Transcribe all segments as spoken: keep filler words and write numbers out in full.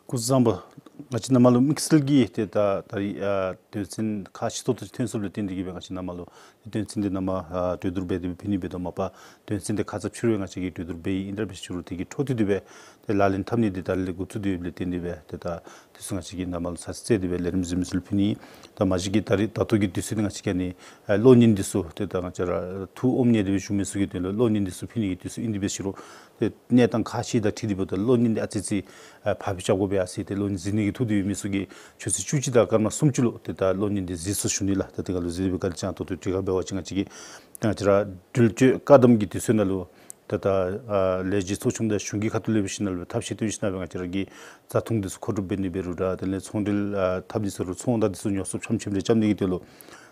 སྐུ་གཟུགས་བཟང་པོ། ང་བཅས་ནཱ་མར་ལུ་དམིགས་བསལ་གྱིས་ཏེ་ད་ད་རིས་ཨ་དོན་ཚན་ཁག་ཆེ་ཏོག་ཏོ་ཅིག་ཐོན་སོཔ་ལས་བརྟེན་ཏེ་གིས་སྦེ་ང་བཅས་ནཱ་མར་ལུ་ཏེ་དོན་ཚན་འདི་ནཱ་མར་ཨ་གྲོས་བསྡུར་འབད་དེ་སྦེ་ཕུལ་ནི་འབད་དོ། མ་པ་དོན་ཚན་འདི་ཁ་ཙ་ཕྱི་རུ་ང་བཅས་ཀྱིས་གྲོས་བསྡུར་འབད་ཡི། ཨིན་ཏེ་འབད་ཞུ་རུང་དེ་གི་འཕྲོ་མཐུད་དེ་སྦེ་ཏེ་ལག་ལེན་འཐབ་ནི་འདི་ད་རིས་ལས་འགོ་བཙུགས་ཏེ་ཡོདཔ་ལས་བརྟེན་ཏེ་སྦེ་ཏེ་ད་དེ་ཚུ་ང་བཅས་ཀྱིས་ནཱ་མར་ལུ་ཚར་གཅིག་བརྩིས་ཏེ་སྦེ་ལས་རིམ་གཟིགས་མི་ཚུ་ལུ་ཕུལ་ནི། ད་མ་གཞི་གིས་ད་རིས་ད་ལྟོ་གི་དུས་ཚོད་འདི་ང་བཅས་ཀྱིས་ཨ་ནི་ཨ་གློག་བརྙན་འདི་ཚུ་ཏེ་ད་ང་བཅས་ར་ཐུགས་ཨོམ་ཉལ་ཏེ་སྦེ་བཞུགས་མི་ཚུ་གི་དོན་ལུ་གློག་བརྙན་འདི་ཚུ་ཕུལ་ནི་གི་དུས་ཚོད་ཨིན་ཏེ་འབད་ཞུ་རུང་ཏེ་གནས་སྟངས་ཁག་ཆེ་དང་འཁྲིལ་ཏེ་འབདཝ་ད་གློག་བརྙན་འདི་ཨ་ཙི་ཙི་ཨ་བག་ཕེབས་རྐྱབ་དགོ་པས་ཟེར། ཏེ་གློག་བརྙན་གཟིགས་ནི་གི་ཐུགས་འདོད་ཡོད་མི་ཚུ་གིས་ཆུ་ཚོད་བཅུ་གཅིག་དང་སྐར་མ་སུམ་ཅུ་ལུ་ཏེ་ད་གློག་བརྙན་འདི་གཟིགས་ཚུགས་ཞུ་ནི་ལགས། ད་དེ་ཁར་ལུ་གཟིགས་པའི་བཀའ་དྲིན་བསྐྱང་ད་ལྟོ་དུས་ཁར་འབད་བ་ཅིན་ང་བཅས་ཀྱིས་ད་ང་བཅས་ར་འགྲུལ་སྐྱོད་བཀག་དམ་གྱི་དུས་ཚོད་ནང་ལུ་ད་ད་ཨ་ལས་བྱེད་ཚོགས་ཆུང་དང་གཞུང་གི་ཁ་ཐུག་ལས་འབད་ཞིནམ་ལས་ཐབས་ཤེས་བཏོན་ཞིནམ་ལས་ང་བཅས་ར་གི་བཟའ་འཐུང་འདི་ཚུ་མཁོ་སྒྲུབ་འབད་ནི་འབད་རུང་ར་དེ་ལས་ཚོང་འབྲེལ་ཨ་འཐབ་ནི་ཚུ་རུང་ཚོང་དང་འདི་ཚུ་ཉོ་ཚོང་ཕྱམ་ཕྱམ་རེ་རྐྱབ་ནི་གི་དོན་ལུ་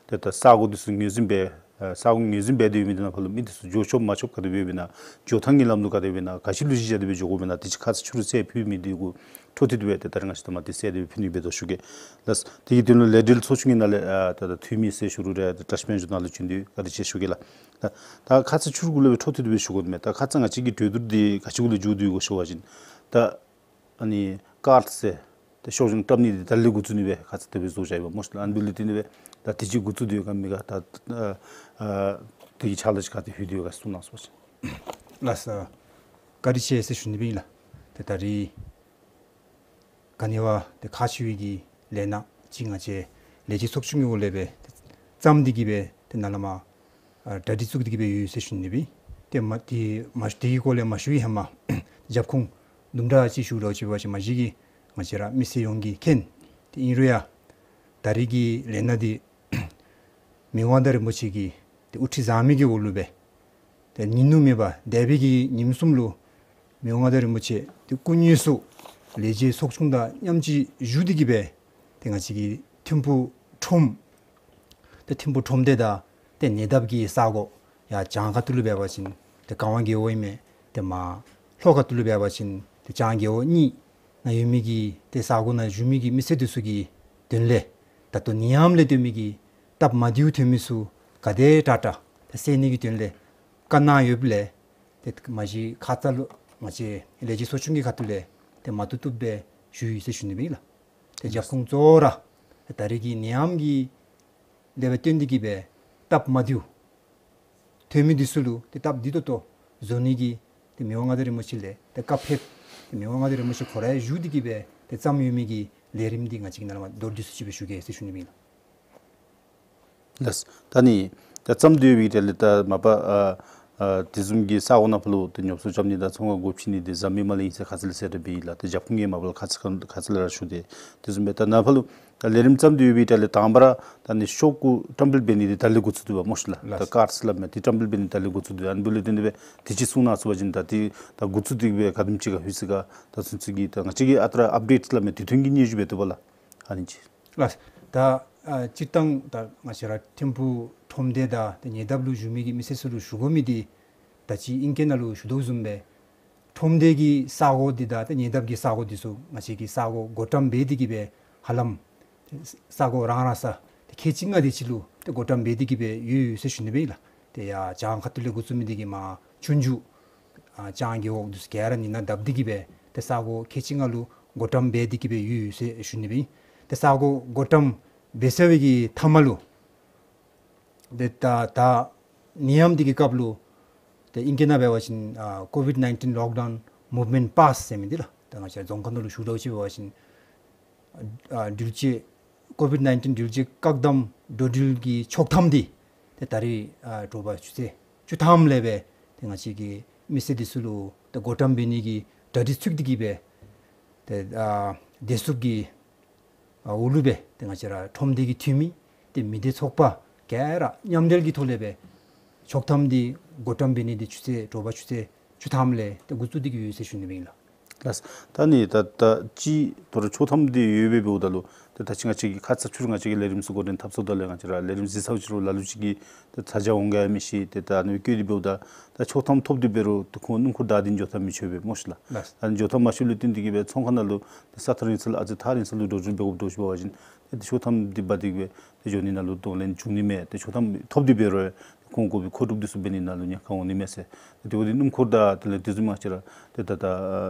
ཏེ་ད་ས་གོ་འདི་ཚུ་ངོས་འཛིན་འབད་ཨ་ས་གོ་ངོས་འཛིན་འབད་དེ་ཡོད་མི་འདི་ནང་ཕར་ལུ་མི་འདི་ཚུ་འགྱོ་ཆོག་མ་ཆོག་ག་དེ་སྦེ་ཡོདཔ་ཨིན་ན། འགྱོ་ཐངས་ཀྱི་ལམ་ལུགས་ག་དེ་སྦེ་ཨིན་ན། ག་ཅི་ལུ་གཞི་བཞག་སྟེ་སྦེ་འགྱོ་དགོཔ་ཨིན་ན། དེ་ཅིག་ཁ་ཙ་ཕྱི་རུ་གསལ་ཕུལ་མི་འདི་གུ་འཕྲོ་མཐུད་དེ་སྦེ་ཏེ་ད་རིས་ང་བཅས་ད་མ་འདི་གསལ་ཏེ་སྦེ་ཕུལ་ནི་འབད་དོ་ཞུ་གེ་ལགས། དེ་གི་དོན་ལུ་ལས་འབྲེལ་ཚོགས་ཆུང་གི་ནང་ལས་ཨ་ད་ད་འཐུས་མི་ཟེར་ཞུ་རུང་ར་ད་བཀྲ་ཤིས་སྨན་བཅོས་ནང་ལུ་བྱོན་ཏེ་བཀའ་དྲིན་ཆེ་ཞུ་གེ་ལགས། ད་ད་ཁ་ཙ་ཕྱི་རུ་གུ་ལས་སྦེ་འཕྲོ་མཐུད་དེ་སྦེ་ཞུ་དགོ་མས། ད་ཁ་ཙ་ང་བཅས་ཀྱི་གྲོས་བསྡུར་འདི་ག་ཅི་གུ་ལས་མཇུག་བསྡུ་ཡི་གོ་ཞུ་བ་ཅིན་ད་ཨ་ནི་ཀཱཌ་ཟེར་ཏེ་ཤོག་གཞུང་བཀྲམ་ནི་འདི་ད་ལས་འགོ་བཙུགས་ནི་སྦེ་ཁ་ཙ་དེ་སྦེ་བཟོ་བཞག་ཡོདཔ་སྨོ་ཤིག་ལགས། ཨ་ནི་འབདཝ་ལས་བརྟེན་ཏེ་སྦེ་ད་དུས་ཅི་འགོ་བཙུགས་ཏེ་ཡོད་ག་མེད་ག་ད་ཨ་ཨ་དེ་གི་ཕྱག་ལཱ་ཅིག་ག་དེ་ལྷོད་དེ་ཡོད་ག་གསུང་གནང་ཟེར་བ་ཅིན། ལགས་སོ། བཀའ་དྲིན་ཆེ་ཟེར་ཞུ་ནི་སྦེ་ཨིན་ལགས། ཏེ་ད་རིས་ག་ནི་བ་ཏེ་ཁག་ཆེ་བའི་གི་ལས་སྣ་ཅིག་ང་བཅས་ལས་བྱེད་ཚོགས་ཆུང་གི་འོག་ལས་སྦེ་ཏེ་བརྩམས་ཏེ་གིས་སྦེ་ཏེ་ནཱ་ལས་མར་ཨ་གྲ་སྒྲིག་བཙུགས་ཏེ་གིས་སྦེ་ཡོད་ཟེར་ཞུ་ནི་སྦེ། ཏེ་མ་ཏེ་མ་དེ་གི་སྐོར་ལས་མ་ཞུ་བའི་ཧེ་མ་རྒྱབ་ཁུངས་དུམ་གྲ་ཅིག་ཞུ་རོགས་ཅིག་འབད་བ་ཅིན་མ་གཞི་གིས་ང་བཅས་ར་མི་སེར་ཡོངས་ཀྱིས་མཁྱེན། ཏེ་ཨིན་རུང་ཡང་ད་རིས་ཀྱི་ལས་སྣ་འདི་མི་དབང་མངའ་བདག་རིན་པོ་ཆེ་གི་ཏེ་དབུ་ཁྲིད་བཟང་མོ་གི་འོག་ལུ་སྦེ་ཏེ་ཉིན་ནུབ་མེད་པར་འདས་པའི་གི་ཉིནམ་གསུམ་ལུ་མི་དབང་མངའ་བདག་རིན་པོ་ཆེ་ཏེ་སྐུ་དངོས་སུ་ལས་བྱེད་ཚོགས་ཆུང་དང་མཉམ་གཅིག་བཞུགས་ཏེ་གིས་སྦེ་ཏེ་ང་བཅས་ཀྱི་ཐིམ་ཕུག་ཁྲོམ་ཏེ་ཐིམ་ཕུག་ཁྲོམ་སྡེ་དང་ཏེ་ཉེ་འདབས་ཀྱི་ས་གོ་ཡར་བྱང་ཁ་ཐུག་ལུ་འབད་བ་ཅིན་ཏེ་གངས་དབང་རྒེད་འོག་ཨིན་མས། ཏེ་མར་ལྷོ་ཁ་ཐུག་ལུ་འབད་བ་ཅིན་ཏེ་བྱང་རྒེད་འོག་གཉིས་ནང་ཡོད་མི་གི་ཏེ་ས་གོ་ནང་བཞུགས་མི་གི་མི་སེར་འདི་ཚུ་གི་དོན་ལས་ད་ལྟོ་ནད་ཡམས་ལས་བརྟེན་མི་གི་སྟབས་མ་བདེཝ་ཐོན་མི་ཚུ་ག་དེ་དྲག་དྲག་ཏེ་སེལ་ནི་གི་དོན་ལས་བཀའ་གནང་ཡོདཔ་ལས་ཏེ་མ་གཞི་ཁ་ཙ་ལུ་ང་བཅས་ལས་བྱེད་ཚོགས་ཆུང་གི་ཁ་ཐུག་ལས་ཏེ་མ་བཏུབ་བཏུབ་སྦེ་ཞུ་ཡི་ཟེར་ཞུ་ནི་སྦེ་ཨིན་ལགས། ཏེ་རྒྱབ་ཁུངས་གཙོ་བོ་ར་ད་རིས་ཀྱི་ནད་ཡམས་ཀྱི་ལས་སྦེ་བརྟེན་ཏེ་གིས་སྦེ་སྟབས་མ་བདེཝ་ཐོན་མི་འདི་ཚུ་ལུ་ཏེ་སྟབས་བདེ་ཏོག་ཏོ་བཟོ་ནི་གི་ཏེ་མི་དབང་མངའ་བདག་རིན་པོ་ཆེ་ལས་ཏེ་བཀའ་ཕེབས་ཏེ་མི་དབང་མངའ་བདག་རིན་པོ་ཆེ་ཁོ་ར་ཡང་བཞུགས་ཏེ་གིས་སྦེ་ཏེ་བརྩམས་ཡོད་མི་གི་ལས་རིམ་འདི་ང་བཅས་ཀྱིས་ནཱ་ལས་མར་མདོར་བསྡུས་སུ་ཅིག་སྦེ་ཞུ་གེ་ཟེར་ཞུ་ནི་སྦེ་ཨིན་ལགས། ལགས། ད་ནི་ད་བརྩམས་ཏེ་ཡོད་པའི་གྲས་ལས་ད་མ་པ་ཨ་ཨ་དེ་བཟུམ་གྱི་ས་གོ་ནང་ཕར་ལུ་ཏེ་ཉོ་ཚོང་རྐྱབ་ནི་དང་ཚོང་ཁང་སྒོ་ཕྱེ་ནི་འདི་གཟའ་མིག་དམར་ལས་ཨིན་ཟེར་ཁ་ཙ་ལས་གསལ་སྒྲོག་འབད་ཡི་ལགས། ཏེ་རྒྱབ་ཁུངས་ཀྱིས་མ་པ་ལུ་ཁ་ཙ་ཁ་ཁ་ཙ་ལས་ར་ཞུ་སྟེ་དེ་བཟུམ་སྦེ་ད་ནཱ་ཕར་ལུ་ད་ལས་རིམ་བརྩམས་ཏེ་ཡོད་པའི་གྲས་ལས་དང་པ་ར་ད་ནི་ཤོག་གུ་བཀྲམ་སྤེལ་འབད་ནི་འདི་ད་ལས་འགོ་བཙུགས་དོ་བ་སྨོ་ཤིག་ལགས། ལགས། ད་ཀཱཌ་ཟེར་སླབ་མི་འདི་བཀྲམ་སྤེལ་འབད་ནི་ད་ལས་འགོ་བཙུགས་དོ། ཨ་ནི་འབདཝ་ལས་བརྟེན་ཏེ་སྦེ་དེ་ཅིག་གསུང་གནང་ཚུགས་པ་ཅིན་ད་འདི་ད་འགོ་བཙུགས་ཏེ་སྦེ་ག་དེམ་ཅིག་ཁར་ལྷོད་ཅི་ག་ད་ཚུན་ཚོད་ཀྱི་ད་ང་བཅས་ཀྱིས་ཨ་རྟག་ར་ཨཔ་ཌེཊ་ཟེར་སླབ་མི་དུས་མཐུན་གྱི་སྙན་ཞུ་འབད་དོ་བ་ལགས། ཨ་ནི་ཅིག། ལགས། ད་ཨ་སྤྱིར་བཏང་ད་ང་བཅས་ར་ཐིམ་ཕུག་ཁྲོམ་སྡེ་དང་ཏེ་ཉེ་འདབས་ལུ་བཞུགས་མི་གི་མི་སེར་ཚུ་ལུ་ཞུ་དགོ་མི་འདི་ད་ཅི་ཨིང་སྐད་ནང་ལུ་ཞུ་དོ་བཟུམ་སྦེ་ཁྲོམ་སྡེ་གི་ས་གོ་འདི་དང་ཏེ་ཉེ་འདབས་ཀྱི་ས་གོ་འདི་ཚུ་ང་བཅས་ཀྱིས་ས་གོ་སྒོ་བཀྲམ་འབད་དེ་གིས་སྦེ་ཧ་ལམ་ས་གོ་རང་རང་ས་ཏེ་ཁལ་གཅིག་ལྔ་དེ་ཅིག་ལུ་ཏེ་སྒོ་བཀྲམ་འབད་དེ་གིས་སྦེ་ཡོད་ཡོད་ཟེར་ཞུ་ནི་སྦེ་ཨིན་ལགས། ཏེ་ཡར་བྱང་ཁ་ཐུག་ལས་འགོ་བཙུགས་མི་འདི་གིས་མར་ཆོས་རྒྱུད་ཨ་བྱང་རྒེད་འོག་འདི་ཚུ་ག་ར་གཉིས་ནང་བརྡབ་སྟེ་གིས་སྦེ་ཏེ་ས་གོ་ཁལ་གཅིག་ལྔ་ལུ་སྒོ་བཀྲམ་འབད་དེ་གིས་སྦེ་ཡོད་ཡོད་ཟེར་ཞུ་ནི་སྦེ་ཨིན། ཏེ་ས་གོ་སྒོ་བཀྲམ་འབད་ཚར་བའི་གི་མཐའ་མ་ལུ་ཏེ་ད་ད་ནད་ཡམས་འདི་གི་སྐབས་ལུ་ཏེ་ཨིང་སྐད་ནང་འབད་བ་ཅིན་ཨ་ཀོ་ཝིཌ་ནའིན་ཊིན་ལོག་ཌའུན་མུབ་མེནཊ་པཱསི་ཟེར་མི་འདི་ལགས། ད་ང་བཅས་རྫོང་ཁ་ནང་ལུ་ཞུ་དོ་ཅིག་འབད་བ་ཅིན་ཨ་འགྲུལ་བཅོས་ཀོ་ཝིཌ་ནའིན་ཊིན་འགྲུལ་བཅོས་བཀག་དམ་འགྲོ་འགྲུལ་གྱི་ཆོག་ཐམ་འདི་ཏེ་ད་རིས་ཨ་དྲོ་པ་ཆུ་ཚོད་བཅུ་ཐམ་ལས་སྦེ་ཏེ་ང་བཅས་ཀྱི་མི་སེར་འདི་ཚུ་ལུ་ཏེ་སྒོ་བཀྲམ་འབད་ནི་གི་གྲ་སྒྲིག་ཚུགས་ཏེ་གིས་སྦེ་ཏེ་ཨ་བདེ་སྲུངཔ་གི་ཨ་འོག་ལུ་སྦེ་ཏེ་ང་བཅས་ར་ཁྲོམ་སྡེ་གི་འཐུས་མི་ཏེ་མི་སྡེ་ཚོགས་པ་ག་ར་མཉམ་འབྲེལ་གྱི་ཐོག་ལས་སྦེ་ཆོག་ཐམ་འདི་སྒོ་བཀྲམ་འབད་ནི་འདི་ཆུ་ཚོད་དྲོ་པ་ཆུ་ཚོད་བཅུ་ཐམ་ལས་ཏེ་འགོ་བཙུགས་ཏེ་གིས་ཡོད་ཟེར་ཞུ་ནི་སྦེ་ཨིན་ལགས། ལགས། ད་ནི་ད་ད་ཅི་ད་རུང་ཆོག་ཐམ་འདི་ཡོདཔ་སྦེ་འབདཝ་ད་ལུ་ཏེ་ད་ཅི་ང་བཅས་ཀྱིས་ཁ་ཙ་ཕྱི་རུ་ང་བཅས་ཀྱིས་ལས་རིམ་ཚུ་འགོ་འདྲེན་འཐབ་ཚརཝ་ད་ལུ་ང་བཅས་ར་ལས་རིམ་གཟིགས་ཚརཝ་ཅིག་རུང་ལ་ལུ་ཅིག་གིས་ཏེ་ཚ་གྱང་འོང་ག་ཡང་མི་ཤེས། ཏེ་ད་ཨ་ནི་སྦེ་བཀོད་དེ་འབདཝ་ད་ད་ཆོག་ཐམ་ཐོབ་སྟེ་འབད་རུང་ཏེ་ཁོང་སྣུམ་འཁོར་བདའ་སྟེ་འགྱོ་ཐངས་མི་ཆོག་པས་སྨོ་ཤིག་ལགས། ལགས། ད་འགྱོ་ཐངས་མ་ཆོགཔ་ལུ་བརྟེན་ཏེ་གིས་སྦེ་ཚོང་ཁང་ནང་ལུ་ཏེ་ས་ཐག་རིང་ས་ལུ་ཨ་ཙི་ཐག་རིང་ས་ལུ་འགྲོ་འགྲུལ་འབད་དགོཔ་འདྲཝ་ཅིག་འབད་བ་ཅིན་ཏེ་ཆོག་ཐམ་འདི་འབག་སྟེ་གིས་སྦེ་ཏེ་འགྱོ་ནི་ནང་ལུ་གདོང་ལེན་འབྱུང་ནི་མས། ཏེ་ཆོག་ཐམ་ཐོབ་སྟེ་འབད་རུང་ཁོང་དགོ་པའི་མཁོ་སྒྲུབ་འདི་ཚུ་འབད་ནི་ནང་ལུ་ཉེན་ཁ་འོང་ནི་མས་ཟེར། ཏེ་དེ་འབདཝ་ད་སྣུམ་འཁོར་དང་དེ་ལས་དེ་བཟུམ་མ་ཅིག་ར་ཏེ་ད་ད་ཨ་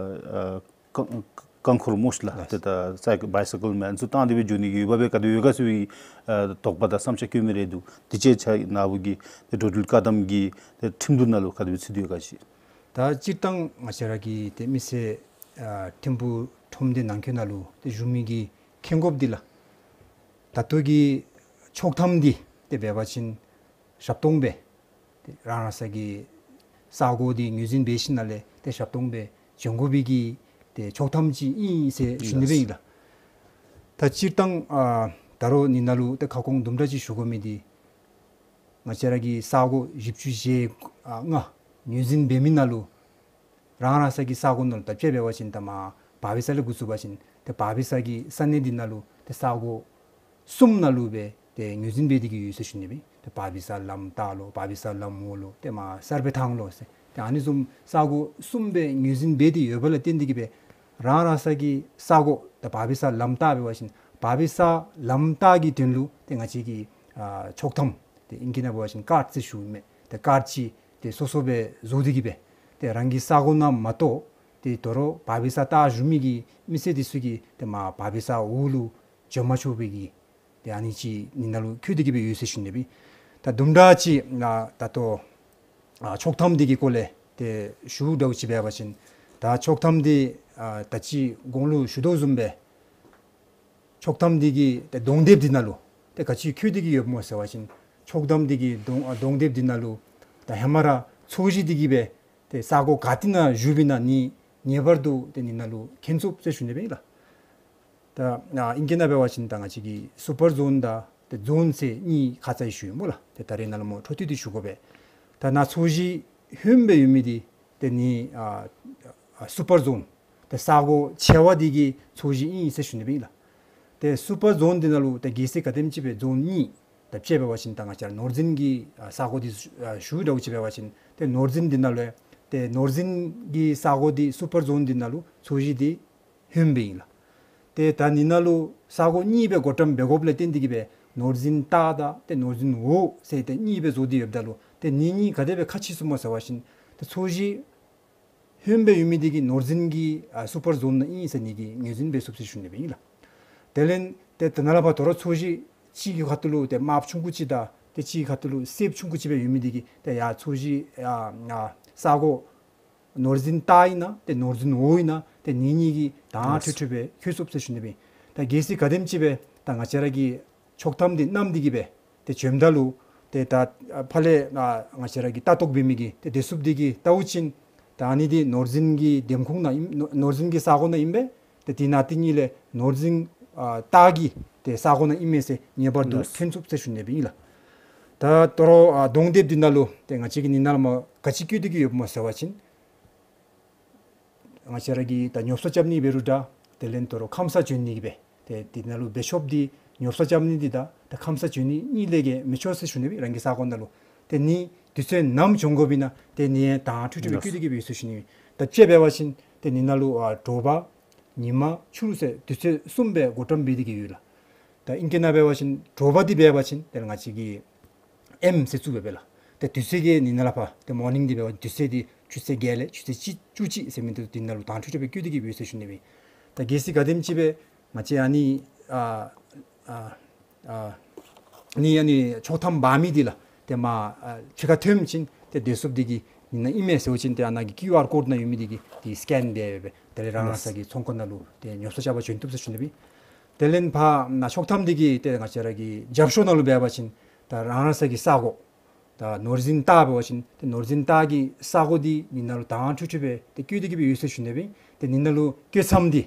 ཨ་ཀ་ རྐང་འཁོར་སྨོ་ལགས། ལགས། ཏེ་ད་སའི་ཀལ་བའི་སའི་ཀལ་མེན་ཚུ་བཏང་སྟེ་སྦེ་འགྱོ་ནི་གི་འོས་འབབ་སྦེ་ག་དེ་ཡོད་ག་ཟེར་བའི་ཨ་དོགས་པ་དང་བསམ་འཆར་བཀོད་མི་རེ་འདུག། དེ་ཅིག་ཆ་ནཱ་བུ་གིས་ཏེ་འགྲོ་འགྲུལ་བཀག་དམ་གྱི་ཏེ་ཁྲིམས་ལུགས་ནང་ལུ་ག་དེ་སྦེ་ཚུད་དེ་ཡོད་ག་ཅིག། ད་སྤྱིར་བཏང་ང་བཅས་ར་གི་ཏེ་མི་སེར་ཨ་ཐིམ་ཕུག་ཁྲོམ་སྡེ་ནང་འཁོད་ནང་ལུ་ཏེ་བཞུགས་མི་གི་ཁེ་དགོཔ་འདི་ལགས། ད་ལྟོ་གི་ཆོག་ཐམ་འདི་ཏེ་འབད་བ་ཅིན་ཞབས་ཏོག་སྦེ་ཏེ་རང་རང་སོ་གི་ས་གོ་འདི་ངོས་འཛིན་འབད་ཞིནམ་ལས་ཏེ་ཞབས་ཏོག་སྦེ་བྱོན་དགོ་པའི་གི་ཏེ་ཆོག་ཐམ་ཅིག་ཨིན་ཟེར་ཞུ་ནི་སྦེ་ཨིན་ལགས། ད་སྤྱིར་བཏང་ཨ་ད་རུང་ནི་ནང་ལུ་ཏེ་ཁ་སྐོང་དུམ་གྲ་ཅིག་ཞུ་དགོ་མི་འདི་ང་བཅས་ར་གི་ས་གོ་བཞི་བཅུ་ཞེ་ལྔ་ངོས་འཛིན་འབད་མི་ནང་ལུ་རང་རང་སོ་གི་ས་གོ་ནང་ལུ་ད་དཔྱེ་འབད་བ་ཅིན་ད་མར་བར་པའི་ས་ལས་འགོ་བཙུགས་པ་ཅིན་ཏེ་བར་པའི་ས་གི་ས་གནས་འདི་ནང་ལུ་ཏེ་ས་གོ་གསུམ་ནང་ལུ་སྦེ་ཏེ་ངོས་འཛིན་འབད་དེ་གི་ཡོད་ཟེར་ཞུ་ནི་སྦེ། ཏེ་བར་པའི་ས་ལམ་ལྟག་ལུ་བར་པའི་ས་ལམ་འོག་ལུ་ཏེ་མར་གསར་སྦས་ཐང་ལུ་ཟེར་ཏེ་ཨ་ནི་བཟུམ་ས་གོ་གསུམ་སྦེ་ངོས་འཛིན་འབད་དེ་ཡོདཔ་ལས་བརྟེན་ཏེ་གི་སྦེ་རང་རང་སོ་གི་ས་གོ་ད་བར་པའི་ས་ལམ་ལྟག་འབད་བ་ཅིན་བར་པའི་ས་ལམ་ལྟག་གི་དོན་ལུ་ཏེ་ང་བཅས་ཀྱིས་ཨ་ཆོག་ཐམ་ཏེ་ཨིང་སྐད་ནང་འབད་བ་ཅིན་ཀཱཌ་ཟེར་ཞུཝ་མས། ཏེ་ཀཱཌ་ཅིག་ཏེ་སོ་སོ་སྦེ་བཟོ་སྟེ་གི་སྦེ་ཏེ་རང་གི་ས་གོ་ནང་མ་གཏོགས་ཏེ་དོ་རུང་བར་པའི་ས་ལྟག་བཞུགས་མི་གི་མི་སེར་འདི་ཚུ་གིས་ཏེ་མར་བར་པའི་ས་འོག་ལུ་བྱོན་མ་ཆོག་པའི་གི་ཏེ་ཨ་ནི་ཅིག་ནི་ནང་ལུ་བཀོད་དེ་གི་སྦེ་ཡོད་ཟེར་ཞུ་ནི་སྦེ། ད་དུམ་གྲ་ཅིག་ཨ་ད་ལྟོ་ཨ་ཆོག་ཐམ་འདི་གི་སྐོར་ལས་ཏེ་ཞུ་དགོཔ་ཅིག་འབད་བ་ཅིན་ད་ཆོག་ཐམ་འདི་ཨ་ད་ཅི་གོང་ལུ་ཞུ་དོ་བཟུམ་སྦེ་ཆོག་ཐམ་འདི་གི་ཏེ་གདོང་དེབ་འདི་ནང་ལུ་ཏེ་ག་ཅི་བཀོད་དེ་གི་ཡོདཔ་སྨོ་ཟེར་བ་ཅིན་ཆོག་ཐམ་འདི་གི་གདོང་ཨ་གདོང་དེབ་འདི་ནང་ལུ་ད་ཧེ་མ་ར་ཚོས་གཞི་འདི་གིས་སྦེ་ཏེ་ས་གོ་ག་ཏེ་ནང་བཞུགས་པའི་ནང་ནི་ངེས་པར་དུ་ཏེ་ནི་ནང་ལུ་མཁྱེན་ཚུགས་ཟེར་ཞུ་ནི་སྦེ་ཨིན་ལགས། ད་ཨ་ཨིང་སྐད་ནང་འབད་བ་ཅིན་ད་ང་བཅས་ཀྱི་སུ་པར་ཛོན་དང་ཏེ་ཛོན་ཟེར་གཉིས་ཁ་ཙ་ཡང་ཞུ་ཡི་སྨོ་ལགས། ཏེ་ད་རེས་ནཱ་ལུ་མོ་འཕྲོ་མཐུད་དེ་ཞུ་དགོ་པས། ད་ནཱ་ཚོས་གཞི་ཧོནམ་སྦེ་ཡོད་མི་འདི་ཏེ་ནི་ཨ་ཨ་སུ་པར་ཛོན་ཏེ་ས་གོ་ཆེ་བ་འདི་གི་ཚོས་གཞི་ཨིན་ཟེར་ཞུ་ནི་སྦེ་ཨིན་ལགས། ཏེ་སུ་པར་ཛོན་འདི་ནང་ལུ་ཏེ་གལ་སྲིད་ག་དེམ་ཅིག་སྦེ་ཛོན་གཉིས་ད་དཔྱེ་འབད་བ་ཅིན་ད་ང་བཅས་ར་ནོར་འཛིན་གྱི་ཨ་ས་གོ་འདི་ཨ་ཞུ་དགོཔ་ཅིག་འབད་བ་ཅིན་ཏེ་ནོར་འཛིན་འདི་ནང་ལུ་ཏེ་ནོར་འཛིན་གྱི་ས་གོ་འདི་སུ་པར་ཛོན་འདི་ནང་ལུ་ཚོས་གཞི་འདི་ཧོནམ་སྦེ་ཨིན་ལགས། ཏེ་ད་ནི་ནང་ལུ་ས་གོ་གཉིས་སྦེ་བགོ་བཀྲམ་འབད་དགོཔ་ལས་བརྟེན་ཏེ་གི་སྦེ་ནོར་འཛིན་ལྟག་དང་ཏེ་ནོར་འཛིན་འོག་ཟེར་ཏེ་གཉིས་སྦེ་བཟོ་སྟེ་ཡོདཔ་ད་ལུ་ཏེ་ནི་གཉིས་ག་དེ་སྦེ་ཁ་ཕྱེ་ཚུགས་སྨོ་ཟེར་བ་ཅིན་ཏེ་ཚོས་གཞི་ཧོནམ་སྦེ་ཡོད་མི་འདི་གིས་ནོར་འཛིན་གྱི་ཨ་སུ་པར་ཛོན་ནང་ཨིན་ཟེར་ནི་གི་ངོས་འཛིན་འབད་ཚུགས་ཟེར་ཞུ་ནི་སྦེ་ཨིན་ལགས། དེ་ལས་ཏེ་ད་ནཱ་ལས་ཕར་དོ་རུང་ཚོས་གཞི་གཅིག་གི་ཁ་ཐུག་ལུ་ཏེ་དམརཔོ་ཆུང་ཀུ་ཅིག་དང་ཏེ་གཅིག་གི་ཁ་ཐུག་ལུ་སེརཔོ་ཆུང་ཀུ་ཅིག་སྦེ་ཡོད་མི་འདི་གིས་ཏེ་ཡར་ཚོས་གཞི་ཨ་ཨ་ས་གོ་ནོར་འཛིན་ལྟག་ཨིན་ན་ཏེ་ནོར་འཛིན་འོག་ཨིན་ན་ཏེ་ནི་གཉིས་ཀྱིས་དྭངས་ཁྲིག་ཁྲི་སྦེ་བཀོད་ཚུགས་ཟེར་ཞུ་ནི་སྦེ། ད་གལ་སྲིད་ག་དེམ་ཅིག་སྦེ་ད་ང་བཅས་ར་གི་ཆོག་ཐམ་འདི་བསྣམས་ཏེ་གི་སྦེ་ཏེ་བྱོནམ་ད་ལུ་ཏེ་ད་ཕར་ལས་ཨ་ང་བཅས་ར་གི་ལྟ་རྟོག་འབད་མི་གི་ཏེ་བདེ་སྲུངཔ་འདི་གིས་བལྟ་བ་ཅིན་ད་ཨ་ནི་འདི་ནོར་འཛིན་གྱི་འདེམས་ཁོངས་ནང་ཨིན་ནོར་ནོར་འཛིན་གྱི་ས་གོ་ནང་ཨིན་པས། ཏེ་དེ་ནང་དེ་གཉིས་ལས་ནོར་འཛིན་ཨ་ལྟག་གི་ཏེ་ས་གོ་ནང་ཨིན་མས་ཟེར་ངེས་པར་དུ་ལགས། མཁྱེན་ཚུགས་ཟེར་ཞུ་ནི་སྦེ་ཨིན་ལགས། ད་དོ་རུང་ཨ་གདོང་དེབ་འདི་ནང་ལུ་ཏེ་ང་བཅས་ཀྱིས་ནི་ནཱ་ལས་མར་ག་ཅི་བཀོད་དེ་གི་ཡོདཔ་སྨོ་ཟེར་བ་ཅིན་ང་བཅས་ར་གིས་ད་ཉོ་ཚོང་རྐྱབ་ནི་འབད་རུང་འདྲ། དེ་ལས་དོ་རུང་ཁམས་སངས་བྱོན་ནི་གི་སྦེ་ཏེ་དེ་ནང་ལུ་འབད་ཆོགཔ་འདི་ཉོ་ཚོང་རྐྱབ་ནི་འདི་དང་ད་ཁམས་སངས་བྱོན་ནི་གཉིས་ལས་བརྒལ་མི་ཆོག་ཟེར་ཞུ་ནི་སྦེ་རང་གི་ས་གོ་ནང་ལུ། ཏེ་ནི་དུས་ཚོད་ནམ་བྱོན་དགོ་པའི་ནང་ཏེ་ནི་དྭངས་ཁྲིག་ཁྲི་སྦེ་བཀོད་དེ་གི་སྦེ་ཡོད་ཟེར་ཞུ་ནི་སྦེ། ད་དཔྱེ་འབད་བ་ཅིན་ཏེ་ནི་ནང་ལུ་ཨ་དྲོ་པ་ཉིན་མ་ཕྱི་རུ་ཟེར་དུས་ཚོད་གསུམ་སྦེ་བགོ་བཀྲམ་འབད་དེ་གི་ཡོད་ལགས། ད་ཨིང་སྐད་ནང་འབད་བ་ཅིན་དྲོ་པ་འདི་འབད་བ་ཅིན་ཏེ་ང་བཅས་ཀྱིས་ཨེམ་ཟེར་བཙུགས་སྦེ་སྦེ་ལགས། ཏེ་དུས་ཚོད་ཀྱི་ནི་ནཱ་ལས་ཕར་ཏེ་མོར་ནིང་འདི་འབད་བ་དུས་ཚོད་འདི་ཆུ་ཚོད་བརྒྱད་ལས་ཆུ་ཚོད་གཅིག་བཅུ་གཅིག་ཟེར་མི་འདི་དེ་ནང་ལུ་དྭངས་ཁྲིག་ཁྲི་སྦེ་བཀོད་དེ་གི་སྦེ་ཡོད་ཟེར་ཞུ་ནི་སྦེ། ད་གལ་སྲིད་ག་དེམ་ཅིག་སྦེ་ང་བཅས་ཨ་ནི་ཨ་ཨ་ནི་ཨ་ནི་ཆོག་ཐམ་འབག་མི་འདི་ལགས་ཏེ་མར་ཨ་ཕྱི་ཁར་ཐོནམ་ཅིག་ཏེ་བདེ་སྲུངཔ་འདི་གིས་ནི་ནང་ཨིན་མས་ཟེར་བ་ཅིན་ཏེ་ཨ་ནཱ་གི་ཀིའུ་ཨར་ཀོཌ་ནང་ཡོད་མི་འདི་གིས་ཏེ་སི་ཀེན་འབད་སྦེ་དེ་ལས་རང་རང་ས་གི་ཚོང་ཁང་ནང་ལུ་ཏེ་ཉོ་ཚོང་རྐྱབ་པར་བྱོན་བཏུབ་ཟེར་ཞུ་ནི་སྦེ། དེ་ལས་ཕར་ནཱ་ཆོག་ཐམ་འདི་གི་ཏེ་ང་བཅས་ར་གི་རྒྱབ་ཤོག་ནང་ལུ་འབད་བ་ཅིན་ད་རང་རང་ས་གི་ས་གོ་ད་ནོར་འཛིན་ལྟག་འབད་བ་ཅིན་ཏེ་ནོར་འཛིན་ལྟག་གི་ས་གོ་འདི་ནི་ནང་ལུ་དྭངས་ཁྲིག་ཁྲི་སྦེ་ཏེ་བཀོད་དེ་གི་སྦེ་ཡོད་ཟེར་ཞུ་ནི་སྦེ། ཏེ་ནི་ནང་ལུ་བཀོད་མཚམས་འདི་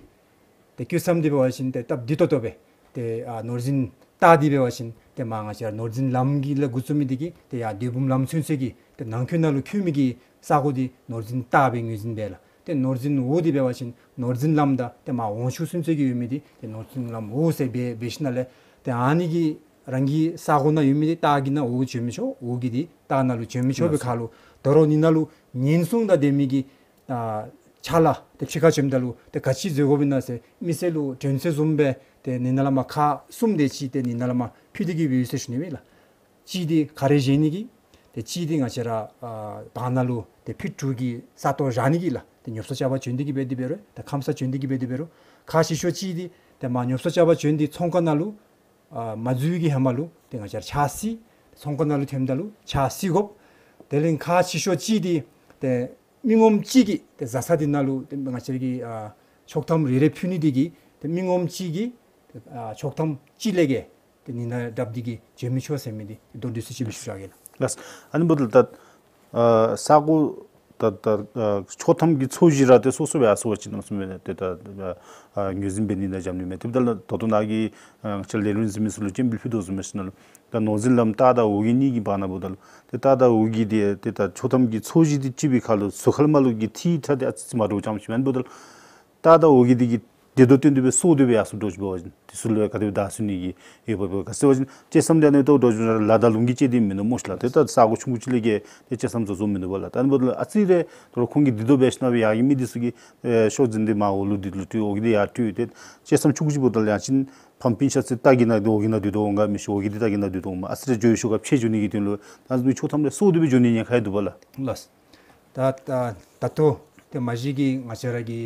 ཏེ་བཀོད་མཚམས་འདི་འབད་བ་ཅིན་ཏེ་སྟབས་བདེ་ཏོག་ཏོ་སྦེ་ཏེ་ཨ་ནོར་འཛིན་ལྟག་འདི་འབད་བ་ཅིན་ཏེ་མར་ང་བཅས་ར་ནོར་འཛིན་ལམ་གྱི་ལས་འགོ་བཙུགས་མི་འདི་གིས་ཏེ་ཡར་དོ་འབུམ་ལམ་ཚུན་ཚོད་ཀྱི་ཏེ་ནང་འཁོད་ནང་ལུ་འཁོད་མི་གི་ས་གོ་འདི་ནོར་འཛིན་ལྟག་སྦེ་ངོས་འཛིན་འབད་ལགས། ཏེ་ནོར་འཛིན་འོག་འདི་འབད་བ་ཅིན་ནོར་འཛིན་ལམ་དང་ཏེ་མར་འོང་ཆུ་ཚུན་ཚོད་ཀྱི་ཡོད་མི་འདི་ཏེ་ནོར་འཛིན་ལམ་འོག་ཟེར་སྦེ་འབད་ཞིནམ་ལས་ཏེ་ཨ་ནི་གི་རང་གི་ས་གོ་ནང་ཡོད་མི་འདི་ལྟག་གི་ནང་འོག་བྱོན་མི་ཆོག། འོག་གི་འདི་ལྟག་ནང་ལུ་བྱོན་མི་ཆོག་པའི་ཁར་ལུ་དོ་རུང་ནི་ནང་ལུ་ཉེན་སྲུང་དང་ལྡན་མི་གི་ཨ་ཕྱག་ལཱ་ཏེ་ཕྱི་ཁར་བྱོནམ་ད་ལུ་ཏེ་ག་ཅི་མཛད་དགོ་པས་ན་ཟེར་མི་སེར་ལུ་དྲན་གསོ་བཟུམ་སྦེ་ཏེ་ནི་ནང་ལས་མར་ཁག་གསུམ་དེ་ཅིག་ཏེ་ནི་ནང་ལས་མར་ཕུལ་ཏེ་གི་སྦེ་ཡོད་ཟེར་ཞུ་ནི་སྦེ་ལགས། གཅིག་འདི་ག་རེ་བཞེས་ནི་གི། ཏེ་གཅིག་འདི་ང་བཅས་ར་ཨ་བར་ན་ལུ་ཏེ་ཕུད་དྲུག་གི་ས་སྟོང་བཞག་ནི་གི་ལགས། ཏེ་ཉོ་ཚོང་རྐྱབ་པར་བྱོན་ཏེ་གི་སྦེ་འདི་འབད་རུང་ཏེ་ཁམས་སངས་བྱོན་ཏེ་གི་སྦེ་འདི་འབད་རུང་ ཁག་ཆེ་ཤོས་ཅིག་འདི་ཏེ་མར་ཉོ་ཚོང་རྐྱབ་པར་བྱོན་ཏེ་ཚོང་ཁང་ནང་ལུ་ཨ་མ་འཛུལ་བའི་གི་ཧེ་མ་ལུ་ཏེ་ང་བཅས་ར་ཕྱག་བསིལ། ཚོང་ཁང་ནང་ལུ་ཐོནམ་ད་ལུ་ཕྱག་བསིལ་དགོཔ། དེ་ལས་ཁག་ཆེ་ཤོས་ཅིག་འདི་ཏེ་མི་ངོམ་གཅིག་གིས་ཏེ་བཟའ་ཚང་འདི་ནང་ལུ་ཏེ་ང་བཅས་ར་གི་ཨ་ཆོག་ཐམ་རེ་རེ་ཕུལ་ནི་འདི་གིས་ཏེ་མི་ངོམ་གཅིག་གིས་ཨ་ཆོག་ཐམ་གཅིག་ལས་བརྒལ་ཏེ་ནི་ནང་རྐྱབ་སྟེ་གིས་འབྱོན་མི་ཆོག་ཟེར་མི་འདི་མདོར་བསྡུས་ཅིག་སྦེ་ཞུ་ར་གེ་ལགས། ལགས། ཨ་ནི་འབདཝ་ད་ད་ཨ་ས་གོ་ད་ད་ཨ་ཆོག་ཐམ་གྱི་ཚོས་གཞི་ར་ཏེ་སོ་སོ་སྦེ་ཡར་སོང་པ་ཅིན་ཨིན་མས་ཏེ་ད་ཨ་ངོས་འཛིན་འབད་ནི་ནང་འཇམ་ནི་མས། ཏེ་ད་ལུ་ད་ལྟོ་ནཱ་གི་ཨ་ང་བཅས་ལས་རིམ་གཟིགས་མི་ཚུ་ལུ་སྤྱན་འབུལ་ཕུལ་དོ་བཟུམ་སྦེ་ཞིནམ་ལས་ད་ནོར་འཛིན་ལམ་སྟག་དང་འོག་གི་གཉིས་ཀྱི་བར་ན་འབདཝ་ད་ལུ་ཏེ་སྟག་དང་འོག་གི་འདི་ཏེ་ད་ཆོག་ཐམ་གྱི་ཚོས་གཞི་འདི་བརྩིགས་པའི་ཁར་ལུ་ཟུར་ཁར་མར་ལུ་གི་མཐིལ་ཁྲ་འདི་ཨ་ཙི་ཙི་མ་འདྲཝ་ཙམ་ཅིག་མས། ཨ་ནི་འབདཝ་ད་ལུ་སྟག་དང་འོག་གི་འདི་གིས་དེ་དོ་བསྟུན་ཏེ་སྦེ་སྲོག་དེ་སྦེ་ཡར་སོང་འགྱོ་ཅི་འབད་བ་ཅིན་དེ་ཚུ་ལུ་ག་དེ་སྦེ་བདའ་ཚུགས་ནི་གི་ཡོདཔ་སྦེ་ག་ཅི་འབད་བ་ཅིན་བཅད་མཚམས་འདི་ཨ་ནི་ལྟོ་འགྱོ་ཅི་ལ་དང་ལུང་གིས་བཅད་དེ་མིན་ནུག་སྨོ་ཤིག་ལགས། ཏེ་ད་ས་གོ་ཆུང་ཀུ་ཅིག་ལས་བརྒལ་ཏེ་བཅད་མཚམས་བཟོ་བཟོཝ་མིན་འདུག་པ་ལགས། ད་ཨ་ནི་འབདཝ་ད་ལུ་ཨ་ཙི་རེ་ད་རུང་ཁོང་གིས་དེ་དོ་འབད་ཞིནམ་ལས་ཡར་གྱི་མི་འདི་ཚུ་གིས་ཨེ་ཤོག་འཛིན་འདི་མར་འོག་ལུ་འདི་ལུ་སྤྲོད། འོག་གི་འདི་ཡར་སྤྲོད། ཏེ་བཅད་མཚམས་ཆུང་ཀུ་ཅིག་འབདཝ་ད་ལུ་ཡང་ཅིན་ཕམ་སྤུན་ཆ་ཚུ་སྟག་གི་ནང་འདི་འོག་གི་ནང་འདི་དོ་འོང་ག་མི་ཤེས། འོག་གི་འདི་སྟག་གི་ནང་འདི་དོ་འོང་མས། ཨ་ཙི་རེ་འགྱོ་ཡི་ཤུལ་ཁར་ཕྱད་འགྱོ་ནི་གི་དོན་ལུ་ད་ཨ་ནི་ཆོག་ཐམ་ལས་སྲོག་དེ་སྦེ་འགྱོ་ནི་ཉེན་ཁ་ཡང་འདུག་པ་ལགས། ལགས། ད་ད་ད་ལྟོ་ཏེ་མ་གཞི་གི་ང་བཅས་ར་གི་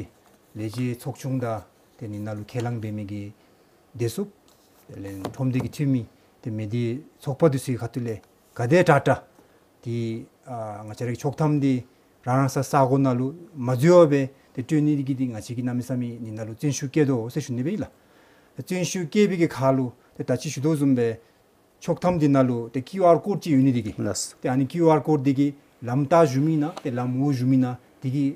ལས་བྱེད་ཚོགས་ཆུང་དང་ཏེ་ནི་ནང་ལུ་ཁས་བླངས་འབད་མི་གི་བདེ་སྲུངཔ་དེ་ལས་ཁྲོམ་སྡེ་གི་འཐུས་མི་ཏེ་མི་སྡེ་ཚོགས་པ་འདི་ཚུ་གི་ཁ་ཐུག་ལས་ག་དེ་དྲག་དྲག་ཏེ་ཨ་ང་བཅས་ར་གི་ཆོག་ཐམ་འདི་རང་རང་ས་ས་གོ་ནང་ལུ་མ་འཛུལ་བར་སྦེ་ཏེ་སྤྲོད་ནི་གི་འདི་ང་བཅས་ཀྱིས་གནམ་མེད་ས་མེད་ནི་ནང་ལུ་བརྩོན་ཤུགས་བསྐྱེད་དོ་ཟེར་ཞུ་ནི་སྦེ་ཨིན་ལགས། བརྩོན་ཤུགས་བསྐྱེད་པའི་གི་ཁར་ལུ་ཏེ་ད་ཅི་ཞུ་དོ་བཟུམ་སྦེ་ཆོག་ཐམ་འདི་ནང་ལུ་ཏེ་ཀིའུ་ཨར་ཀོཌ་ཅིག་ཡོད་ནི་འདི་གིས། ལགས། ཏེ་ཨ་ནི་ཀིའུ་ཨར་ཀོཌ་འདི་གིས་ལམ་བལྟ་བཞུགས་མི་ཨིན་ན་ཏེ་ལམ་འོག་བཞུགས་མི་ཨིན་ན་འདི་གིས་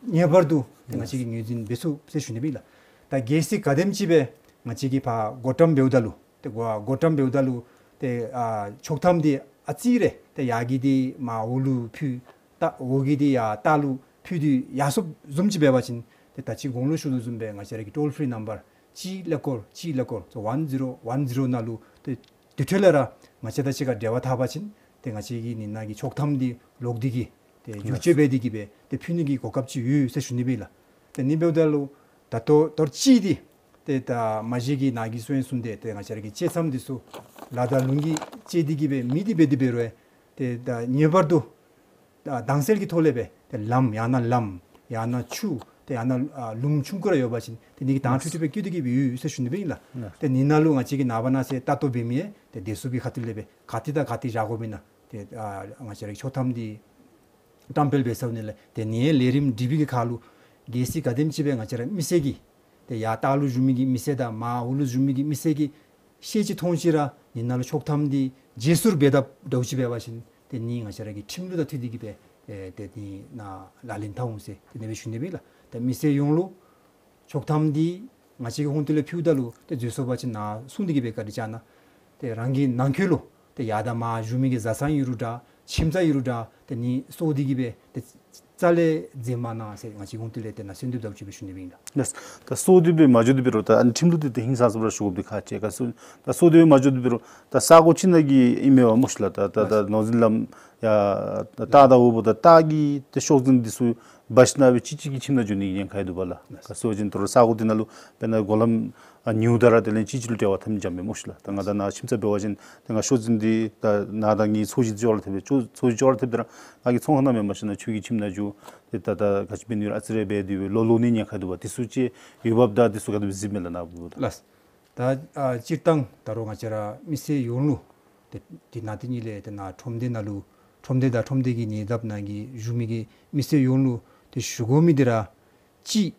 ངེས་པར་དུ་ཏེ་ང་བཅས་ཀྱིས་ངོས་འཛིན་འབད་ཚུགས་ཟེར་ཞུ་ནི་སྦེ་ཨིན་ལགས། ད་གལ་སྲིད་ག་དེམ་ཅིག་སྦེ་ང་བཅས་ཀྱིས་ཕར་བགོ་བཀྲམ་འབདཝ་ད་ལུ་ཏེ་བགོ་བགོ་བཀྲམ་འབདཝ་ད་ལུ་ཏེ་ཨ་ཆོག་ཐམ་འདི་ཨ་ཙི་རེ་ཏེ་ཡར་གྱི་འདི་མར་འོག་ལུ་ཕུལ། ད་འོག་གི་འདི་ཡར་ལྟག་ལུ་ཕུལ་ཏེ་ཡར་སོངམ་བཟུམ་ཅིག་འབད་བ་ཅིན་ཏེ་ད་ཅི་གོང་ལུ་ཞུ་དོ་བཟུམ་སྦེ་ང་བཅས་ར་གི་ཊོལ་ཕི་རི་ནམ་བར་གཅིག་ཀླད་ཀོར་གཅིག་ཀླད་ཀོར་སོ་ཝན་ཛི་རོ་ཝན་ཛི་རོ་ནང་ལུ་ཏེ་དེ་འཕྲོ་ལས་ར་ང་བཅས་དང་གཅིག་ཁར་འབྲེལ་བ་འཐབ་པ་ཅིན་ཏེ་ང་བཅས་ཀྱིས་ནི་ནང་གི་ཆོག་ཐམ་འདི་ལོག་སྟེ་གིས་ཏེ་བསྒྱུར་བཅོས་འབད་དེ་གིས་སྦེ་ཏེ་ཕུལ་ནི་གི་གོ་སྐབས་ཅིག་ཡོད་ཟེར་ཞུ་ནི་སྦེ་ཨིན་ལགས། ཏེ་ཨ་ནི་འབདཝ་ད་ལུ་ད་ལྟོ་ལྟོ་ཅིག་འདི་ཏེ་ད་མ་གཞི་གི་ནཱ་གིས་གསུངས་གསུངས་ཏེ་ཏེ་ང་བཅས་ར་གི་བཅད་མཚམས་འདི་ཚུ་ལ་དང་ལུང་གིས་བཅད་དེ་གིས་སྦེ་མེད་དེ་འབད་དེ་འབད་རུང་ཏེ་ད་ངེས་པར་དུ་ད་དྭངས་གསལ་གྱི་ཐོག་ལས་སྦེ་ཏེ་ལམ་ཡང་ན་ལམ་ཡང་ན་ཆུ་ཏེ་ཡང་ན་ཨ་ལུང་ཆུང་ཀུ་ར་ཡོད་པ་ཅིན་ཏེ་ཨ་ནི་གི་དྭངས་འཕྲོས་འཕྲོས་སྦེ་བཀོད་དེ་གིས་སྦེ་ཡོད་ཟེར་ཞུ་ནི་སྦེ་ཨིན་ལགས། ཏེ་ནི་ནང་ལུ་ང་བཅས་ཀྱིས་ནངས་པ་གནངས་ཚེ་ལྟ་རྟོག་འབད་མི་ཡང་ཏེ་བདེ་སྲུངཔ་གི་ཁ་ཐུག་ལས་སྦེ་ག་ཏེ་དང་ག་ཏེ་བཞག་དགོཔ་ཨིན་ན་ཏེ་ཨ་ང་བཅས་ར་གི་ཆོག་ཐམ་འདི་བཀྲམ་སྤེལ་འབད་ཚརཝ་ནི་ལས་ཏེ་ནི་ལས་རིམ་སྒྲིག་པའི་གི་ཁར་ལུ་གལ་སྲིད་ག་དེམ་ཅིག་སྦེ་ང་བཅས་ར་མི་སེར་གྱིས་ཏེ་ཡར་ལྟག་ལུ་བཞུགས་མི་གི་མི་སེར་དང་མར་འོག་ལུ་བཞུགས་མི་གི་མི་སེར་གྱིས་ཤེས་ཅི་མཐོང་ཅི་ར་ནི་ནང་ལུ་ཆོག་ཐམ་འདི་བརྗེད་སོར་འབད་དཔ་འདྲཝ་ཅིག་འབད་བ་ཅིན་ཏེ་ནི་ང་བཅས་ར་གི་ཁྲིམས་ལུགས་དང་འཁྲིལ་ཏེ་གིས་སྦེ་ཨེ་ཏེ་ནི་ནཱ་ལག་ལེན་འཐབ་འོང་ཟེར་ཏེ་ཨ་ནི་སྦེ་ཞུ་ནི་སྦེ་ཨིན་ལགས། ཏེ་མི་སེར་ཡོངས་ལུ་ཆོག་ཐམ་འདི་ང་བཅས་ཀྱི་ཧོངས་ཏོ་ལས་ཕུལཝ་ད་ལུ་ཏེ་འཛོལ་སོང་པ་ཅིན་ནཱ་གསུངས་ཏེ་གིས་སྦེ་བཀའ་དྲིན་བསྐྱང་གནང་། ཏེ་རང་གི་ནང་འཁོད་ལུ་ཏེ་ཡར་དང་མར་བཞུགས་མི་གི་བཟའ་ཚང་ཨིན་རུང་འདྲ་ཁྱིམ་ཚང་ཨིན་རུང་འདྲ་ཏེ་ནི་སྲོག་འདི་གིས་སྦེ་ཏེ་རྩ་ལས་འཛེམ་མ་གནང་ཟེར་ང་བཅས་ཀྱི་ཧོངས་ཏོ་ལས་ཏེ་ནཱ་གསོལ་འདེབས་འདྲཝ་ཅིག་སྦེ་ཞུ་ནི་སྦེ་ཨིན་ལགས། ལགས། ད་སྲོག་འདི་སྦེ་མ་འགྱོ་དེ་འབད་རུང་ད་ཨ་ནི་ཁྲིམས་ལུགས་འདི་ཏེ་ཧིང་སངས་ས་སྦེ་ར་ཞུ་དགོཔ་འདི་ཁག་ཆེ། ག་ཅི་ད་སྲོག་འདི་སྦེ་མ་འགྱོ་དེ་འབད་རུང་ད་ས་གོ་ཅིག་ནང་གི་ཨིན་མས་པ་སྨོ་ཤིག་ལགས། ད་ད་ད་ནོར་འཛིན་ལམ་ཡར་ད་སྟག་དང་འོག་འབདཝ་ད་སྟག་གི་ཏེ་ཤོག་འཛིན་འདི་ཚུ་འབག་ཞིནམ་སྦེ་གཅིག་གཅིག་གི་ཁྱིམ་ནང་འགྱོ་ནི་གི་ཉེན་ཁ་ཡང་འདུག་པ་ལགས། ག་ཅི་འབད་བ་ཅིན་ད་རུང་ས་གོ་འདི་ནང་ལུ་དཔེར་ན་སྒོ་ལམ་ཨ་ཉེཝ་ད་ར་དེ་ལས་གཅིག་གཅིག་ལུ་འབྲེལ་བ་འཐབ་ནི་འཇམ་མས་སྨོ་ཤིག་ལགས། ད་ང་དང་ནཱ་ཁྱིམ་ཚང་འབད་བ་ཅིན་ཏེ་ང་ཤོག་འཛིན་འདི་ད་ནཱ་དང་ངེའི་ཚོས་གཞི་འདི་ཅོག་ར་འཐདཔ་ཅོག་ཚོས་གཞི་ཅོག་ར་འཐདཔ་ད་ར་ང་གིས་ཚོང་ཁང་ནང་མེན་པར་ཞིན་ན་ཁྱོད་ཀྱི་ཁྱིམ་ནང་འགྱོ། ཏེ་ད་ད་ག་ཅི་འབད་ནི་ཡོད་ཨ་ཙི་རེ་འབད་དེ་སྦེ་ལོག་ལོག་ནི་ཉེན་ཁ་འདུག་པ། དེ་ཚུ་ཅིག་ཡོདཔ་ད་དེ་ཚུ་ག་དེ་སྦེ་གཟིགས་མས་ལགས་ནཱ་འབདཝ་ད། ལགས། ད་ཨ་སྤྱིར་བཏང་ད་རུང་ང་བཅས་ར་མི་སེར་ཡོངས་ལུ་ཏེ་ཏེ་ནཱ་ཏེ་ནི་ལས་ཏེ་ནཱ་ཁྲོམ་སྡེ་ནང་ལུ་ཁྲོམ་སྡེ་དང་ཁྲོམ་སྡེ་གི་ཉེ་འདབས་ནང་གི་བཞུགས་མི་གི་མི་སེར་ཡོངས་ལུ་ཏེ་ཞུ་དགོ་མི་འདི་ར་གཅིག་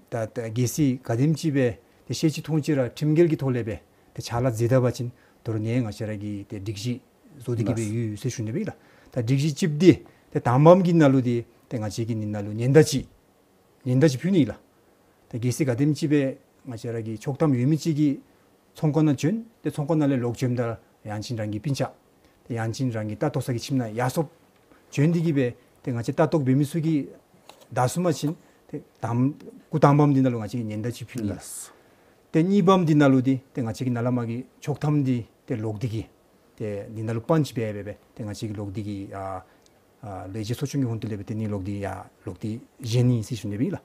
ད་ད་གལ་སྲིད་ག་དེམ་ཅིག་སྦེ་ཏེ་ཤེས་ཅི་མཐོང་ཅི་ར་ཁྲིམས་འགལ་གྱི་ཐོག་ལས་སྦེ་ཏེ་ཕྱག་ལཱ་མཛད་ད་པ་ཅིན་ད་རུང་ནི་ང་བཅས་ར་གི་ཏེ་སྒྲིག་གཞི་བཟོ་སྟེ་གིས་སྦེ་ལགས། ཡོད་ཟེར་ཞུ་ནི་སྦེ་ཨིན་ལགས། ད་སྒྲིག་གཞི་གཅིག་འདི་ཏེ་དང་པམ་གྱི་ནང་ལུ་འདི་ཏེ་ང་བཅས་ཀྱིས་ནི་ནང་ལུ་ཉེན་བརྡ་ཅིག་ཉེན་བརྡ་ཅིག་ཕུལ་ནི་ཨིན་ལགས། ད་གལ་སྲིད་ག་དེམ་ཅིག་སྦེ་ང་བཅས་ར་གི་ཆོག་ཐམ་ཡོད་མི་ཅིག་གིས་ཚོང་ཁང་ནང་བྱོན། ཏེ་ཚོང་ཁང་ནང་ལས་ལོག་བྱོནམ་ད་ཡང་ཅིན་རང་གི་སྤུན་ཆ་ཏེ་ཡང་ཅིན་རང་གི་ལྟ་རྟོག་ས་གི་ཁྱིམ་ནང་ཡར་སོངམ་བྱོན་ཏེ་གིས་སྦེ་ཏེ་ང་བཅས་ལྟ་རྟོག་འབད་མི་ཚུ་གིས་བདའ་ཚུགས་པ་ཅིན་ཏེ་དང་སྐུ་དང་པམ་འདི་ནང་ལུ་ང་བཅས་ཀྱིས་ཉེན་བརྡ་ཅིག་ཕུལ་ནི་ཨིན་ལགས། ཏེ་གཉིས་པམ་འདི་ནང་ལུ་འདི་ཏེ་ང་བཅས་ཀྱིས་ནཱ་ལས་མར་གྱི་ཆོག་ཐམ་འདི་ཏེ་ལོག་སྟེ་གིས་ཏེ་འདི་ནང་ལུ་པཱན་ཅི་འབད་འབད་འབད་ཏེ་ང་བཅས་ཀྱིས་ལོག་སྟེ་གིས་ཨ་ཨ་ལས་བྱེད་ཚོགས་ཆུང་གི་ཧོངས་ཏོ་ལས་སྦེ་ཏེ་ནི་ལོག་སྟེ་ཡར་ལོག་སྟེ་བཞེས་ནི་ཨིན་ཟེར་ཞུ་ནི་སྦེ་ཨིན་ལགས།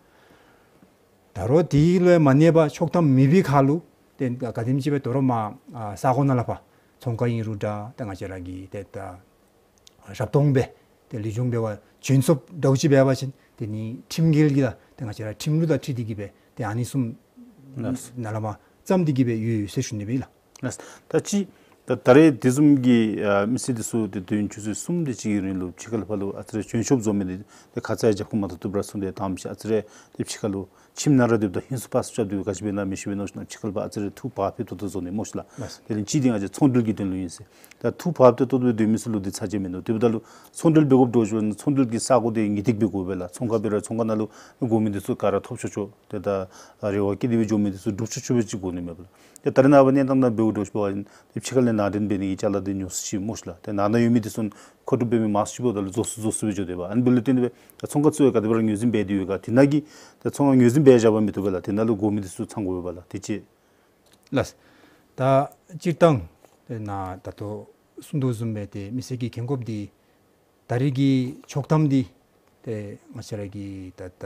ད་རུང་དེ་ལུ་མ་གནས་པར་ཆོག་ཐམ་མེད་པའི་ཁར་ལུ་ཏེ་ག་དེམ་ཅིག་སྦེ་ད་རུང་མར་ཨ་ས་གོ་ནང་ལས་ཕར་ཚོང་ཁང་ཨིན་རུང་འདྲ་ཏེ་ང་བཅས་ར་གི་ཏེ་ད་ཞབས་ཏོག་འབད་ཏེ་ལུས་སྦྱོང་འབད་བར་བྱོན་སོངམ་འདྲཝ་ཅིག་འབད་བ་ཅིན་ཏེ་ནི་ཁྲིམས་འགལ་གྱི་ད་ཏེ་ང་བཅས་ར་ཁྲིམས་ལུགས་དང་འཁྲིལ་ཏེ་གིས་སྦེ་ཏེ་ཨ་ནི་བཟུམ་ ལགས། ནཱ་ལས་མར་བརྩམས་ཏེ་གི་སྦེ་ཡོད་ཟེར་ཞུ་ནི་སྦེ་ཨིན་ལགས། ལགས། ད་ཅི་ད་ད་རེས་དེ་བཟུམ་གྱི་ཨ་མི་སེར་དེ་ཚུ་ཏེ་དུས་ཡུན་ཆུ་ཚོད་གསུམ་དེ་ཅིག་གི་རིང་ལུ་ཕྱི་ཁ་ལས་ཕར་ལུ་ཨ་ཙི་རེ་བྱོན་ཤོབ་བཟོ་མི་འདི་ཏེ་ཁ་ཙ་ཡང་རྒྱབ་ཁུངས་མ་ཐོབ་ཐོབ་ར་སོང་སྟེ་ད་མི་ཤེས། ཨ་ཙི་རེ་ཏེ་ཕྱི་ཁ་ལུ་ཁྱིམ་ནང་ར་སྡོདཔ་ད་ཧིང་སུ་ཕར་སུ་རྐྱབ་སྡོད་ག་ཅི་འབད་ན་མི་ཤེས་པས་མནོ་ཞིན་ན་ཕྱི་ཁ་ལས་ཕར་ཨ་ཙི་རེ་ཐུགས་བག་ཕེབས་ཏོག་ཏོ་བཟོ་ནི་སྨོ་ཤིག་ལགས། ལགས། དེ་ལས་གཅིག་འདི་ང་བཅས་ཚོང་འབྲེལ་གྱི་དོན་ལུ་ཨིན་ཟེར། ད་ཐུགས་བག་ཕེབས་ཏོག་ཏོ་སྦེ་སྡོད་མི་ཚུ་ལུ་འདི་ཚར་གཅིག་མིན་འདུག། དེ་འབདཝ་ད་ལུ་ཚོང་འབྲེལ་འབད་དགོཔ་འདྲཝ་ཅིག་འབད་ན་ཚོང་འབྲེལ་གྱི་ས་གོ་དེ་ངེས་ཏིག་འབད་དགོ་པས་ལགས། ཚོང་ཁང་འབད་རུང་ཚོང་ཁང་ནང་ལུ་དགོ་མི་འདི་ཚུ་ག་ར་ཐོབ་ཆོག་ཆོག་ཏེ་ད་རེ་བ་བསྐྱེད་དེ་སྦེ་འགྱོ་མི་འདི་ཚུ་སྒྲུབ་ཆོག་ཆོག་སྦེ་ཅིག་དགོ་ནི་མས་པ་ལགས། ཏེ་ད་རེས་ནངས་པ་གནས་སྟངས་ནང་འབདཝ་འདྲཝ་ཅིག་འབད་བ་ཅིན་ཏེ་ཕྱི་ཁ་ལས་ནང་འདྲེན་འབད་ནི་གི་ཅ་ལ་འདི་ཉུང་སུ་ཅིག་སྨོ་ཤིག་ལགས། ཏེ་ནང་ན་ཡོད་མི་འདི་ཚུ་མཁོ་སྒྲུབ་འབད་མི་མང་སུ་ཅིག་འབདཝ་ད་ལུ་རྫོགས་སུ་རྫོགས་སུ་སྦེ་འགྱོ་དེས་པ། ཨ་ནི་འབདཝ་ལས་བརྟེན་ཏེ་སྦེ་ད་ཚོང་ཁང་ཚུ་ཡང་ག་དེ་སྦེ་ར་ངོས་འཛིན་འབད་དེ་ཡོད་ག། དེ་ནང་གི་ད་ཚོང་ཁང་ངོས་འཛིན་འབད་བཞག་པ་མི་བཏུབ་པས་ལགས། དེ་ནང་ལུ་དགོ་མི་འདི་ཚུ་ཚང་དགོ་པས་ལགས། དེ་ཅིག། ལགས། ད་སྤྱིར་བཏང་ཏེ་ནཱ་ད་ལྟོ་གསུང་དོ་བཟུམ་སྦེ་ཏེ་མི་སེར་གྱི་འགན་ཁུར་འདི་ད་རེས་ཀྱི་ཆོག་ཐམ་འདི་ཏེ་ང་བཅས་ར་གིས་ད་ད་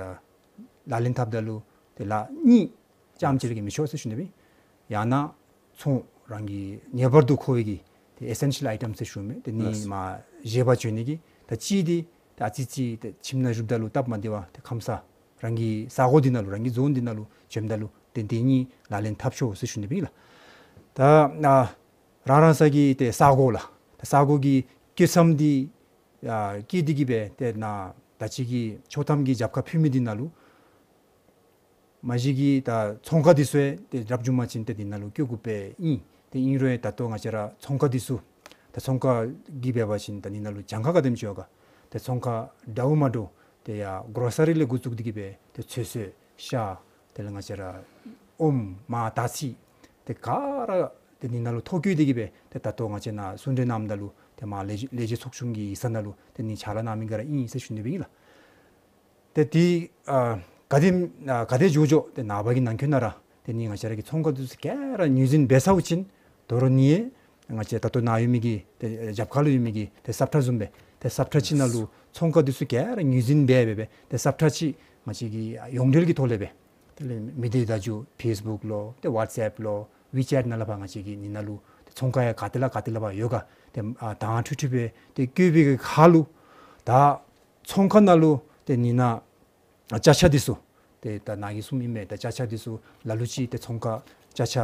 ལག་ལེན་འཐབ་ད་ལུ་ཏེ་ལཱ་གཉིས་རྐྱངམ་ཅིག་ལས་མི་ཆོག་ཟེར་ཞུ་ནི་སྦེ། ཡང་ན་ཚོང་རང་གི་ངེས་པར་དུ་མཁོ་བའི་གི་ཏེ་ཨེ་སེན་ཤལ་ཨའི་ཊམ་ཟེར་ཞུ་མི་དེ་ནི་ལགས། མར་བཞེས་པར་བྱོན་ནི་གི། ད་གཅིག་འདི་ད་ཨ་ཙི་ཅིག་ཏེ་ཁྱིམ་ནང་བཞུགསཔ་ད་ལུ་སྟབས་མ་བདེ་བ་ཏེ་ཁམས་སངས་རང་གི་ས་གོ་འདི་ནང་ལུ་རང་གི་རྫོང་འདི་ནང་ལུ་བྱོནམ་ད་ལུ་ཏེ་དེ་གཉིས་ལག་ལེན་འཐབ་ཆོག་ཟེར་ཞུ་ནི་སྦེ་ཨིན་ལགས། ད་ཨ་རང་རང་སོ་གི་ཏེ་ས་གོ་ལགས། ད་ས་གོ་གི་བཀོད་མཚམས་འདི་ཨ་བཀོད་དེ་གི་སྦེ་ཏེ་ནཱ་ད་ཅི་གི་ཆོག་ཐམ་གྱི་རྒྱབ་ཁར་ཕུལ་མི་འདི་ནང་ལུ་མ་གཞི་གི་ད་ཚོང་ཁང་འདི་ཚུ་ཡང་ཏེ་རབ་བྱུང་པ་ཅིན་ཏེ་འདི་ནང་ལུ་བཀོད་དགོཔ་སྦེ་ཨིན། ཏེ་ཨིན་རུང་ད་ལྟོ་ང་བཅས་ར་ཚོང་ཁང་འདི་ཚུ་ད་ཚོང་ཁང་གི་འབད་བ་ཅིན་ད་འདི་ནང་ལུ་གྱངས་ཁ་ག་དེམ་ཅིག་ཡོད་ག། ཏེ་ཚོང་ཁང་འདྲཝ་མ་འདྲཝ་ཏེ་ཡར་གྲོ་སི་རི་ལས་འགོ་བཙུགས་ཏེ་གི་སྦེ་ཏེ་ཚོད་བསྲེ་ཤ་དེ་ལས་ང་བཅས་ར་ཨོམ་མར་དར་ཚིལ་ཏེ་ག་ར་ཏེ་འདི་ནང་ལུ་ཐོ་བཀོད་དེ་གི་སྦེ་ཏེ་ད་ལྟོ་ང་བཅས་ནཱ་གསུང་གྲོས་གནངམ་ད་ལུ་ཏེ་མར་ལས་ལས་བྱེད་ཚོགས་ཆུང་གི་ཡིག་ཚང་ནང་ལུ་ཏེ་ནི་ཕྱག་ལཱ་གནང་མི་ག་ར་ཨིན་ཟེར་ཞུ་ནི་སྦེ་ཨིན་ལགས། ཏེ་དེ་ཨ་ག་དེ་ཨ་ག་དེ་འགྱོ་འགྱོ་ཏེ་ནངས་པ་གི་ནང་འཁོད་ནང་ར་ཏེ་ནི་ང་བཅས་ར་གི་ཚོང་ཁང་འདི་ཚུ་ག་ར་ངོས་འཛིན་འབད་ཚརཝ་ཅིག་ད་རུང་ནི་ཡང་ང་བཅས་ད་ལྟོ་ནཱ་ཡོད་མི་གི་ཏེ་རྒྱབ་ཁ་ལུ་ཡོད་མི་གི་ཏེ་ས་ཁྲ་བཟུམ་སྦེ་ཏེ་ས་ཁྲ་ཅིག་ནང་ལུ་ཚོང་ཁང་འདི་ཚུ་ག་ར་ངོས་འཛིན་འབད་འབད་སྦེ་ཏེ་ས་ཁྲ་ཅིག་ང་བཅས་ཀྱིས་ཡོངས་འབྲེལ་གྱི་ཐོག་ལས་སྦེ་དེ་ལས་མི་སྡེ་བརྡ་བརྒྱུད་ཕེསི་བུཀ་ལུ་ཏེ་ཝཊས་ཨེཔ་ལུ་ཝི་ཅེཊ་ནང་ལས་ཕར་ང་བཅས་ཀྱིས་འདི་ནང་ལུ་ཏེ་ཚོང་ཁང་ཡང་ག་ཏེ་ལས་ག་ཏེ་ལས་ཕར་ཡོད་ག་ཏེ་ཨ་དྭངས་འཕྲོས་འཕྲོས་སྦེ་ཏེ་བཀོད་པའི་གི་ཁར་ལུ་ད་ཚོང་ཁང་ནང་ལུ་ཏེ་ནི་ནཱ་ཨ་ཅ་ཆས་འདི་ཚུ་ཏེ་ད་ནཱ་གིས་གསུངམ་ཨིན་མས། ད་ཅ་ཆས་འདི་ཚུ་ལ་ལུ་ཅིག་ཏེ་ཚོང་ཁང་ཅ་ཆས་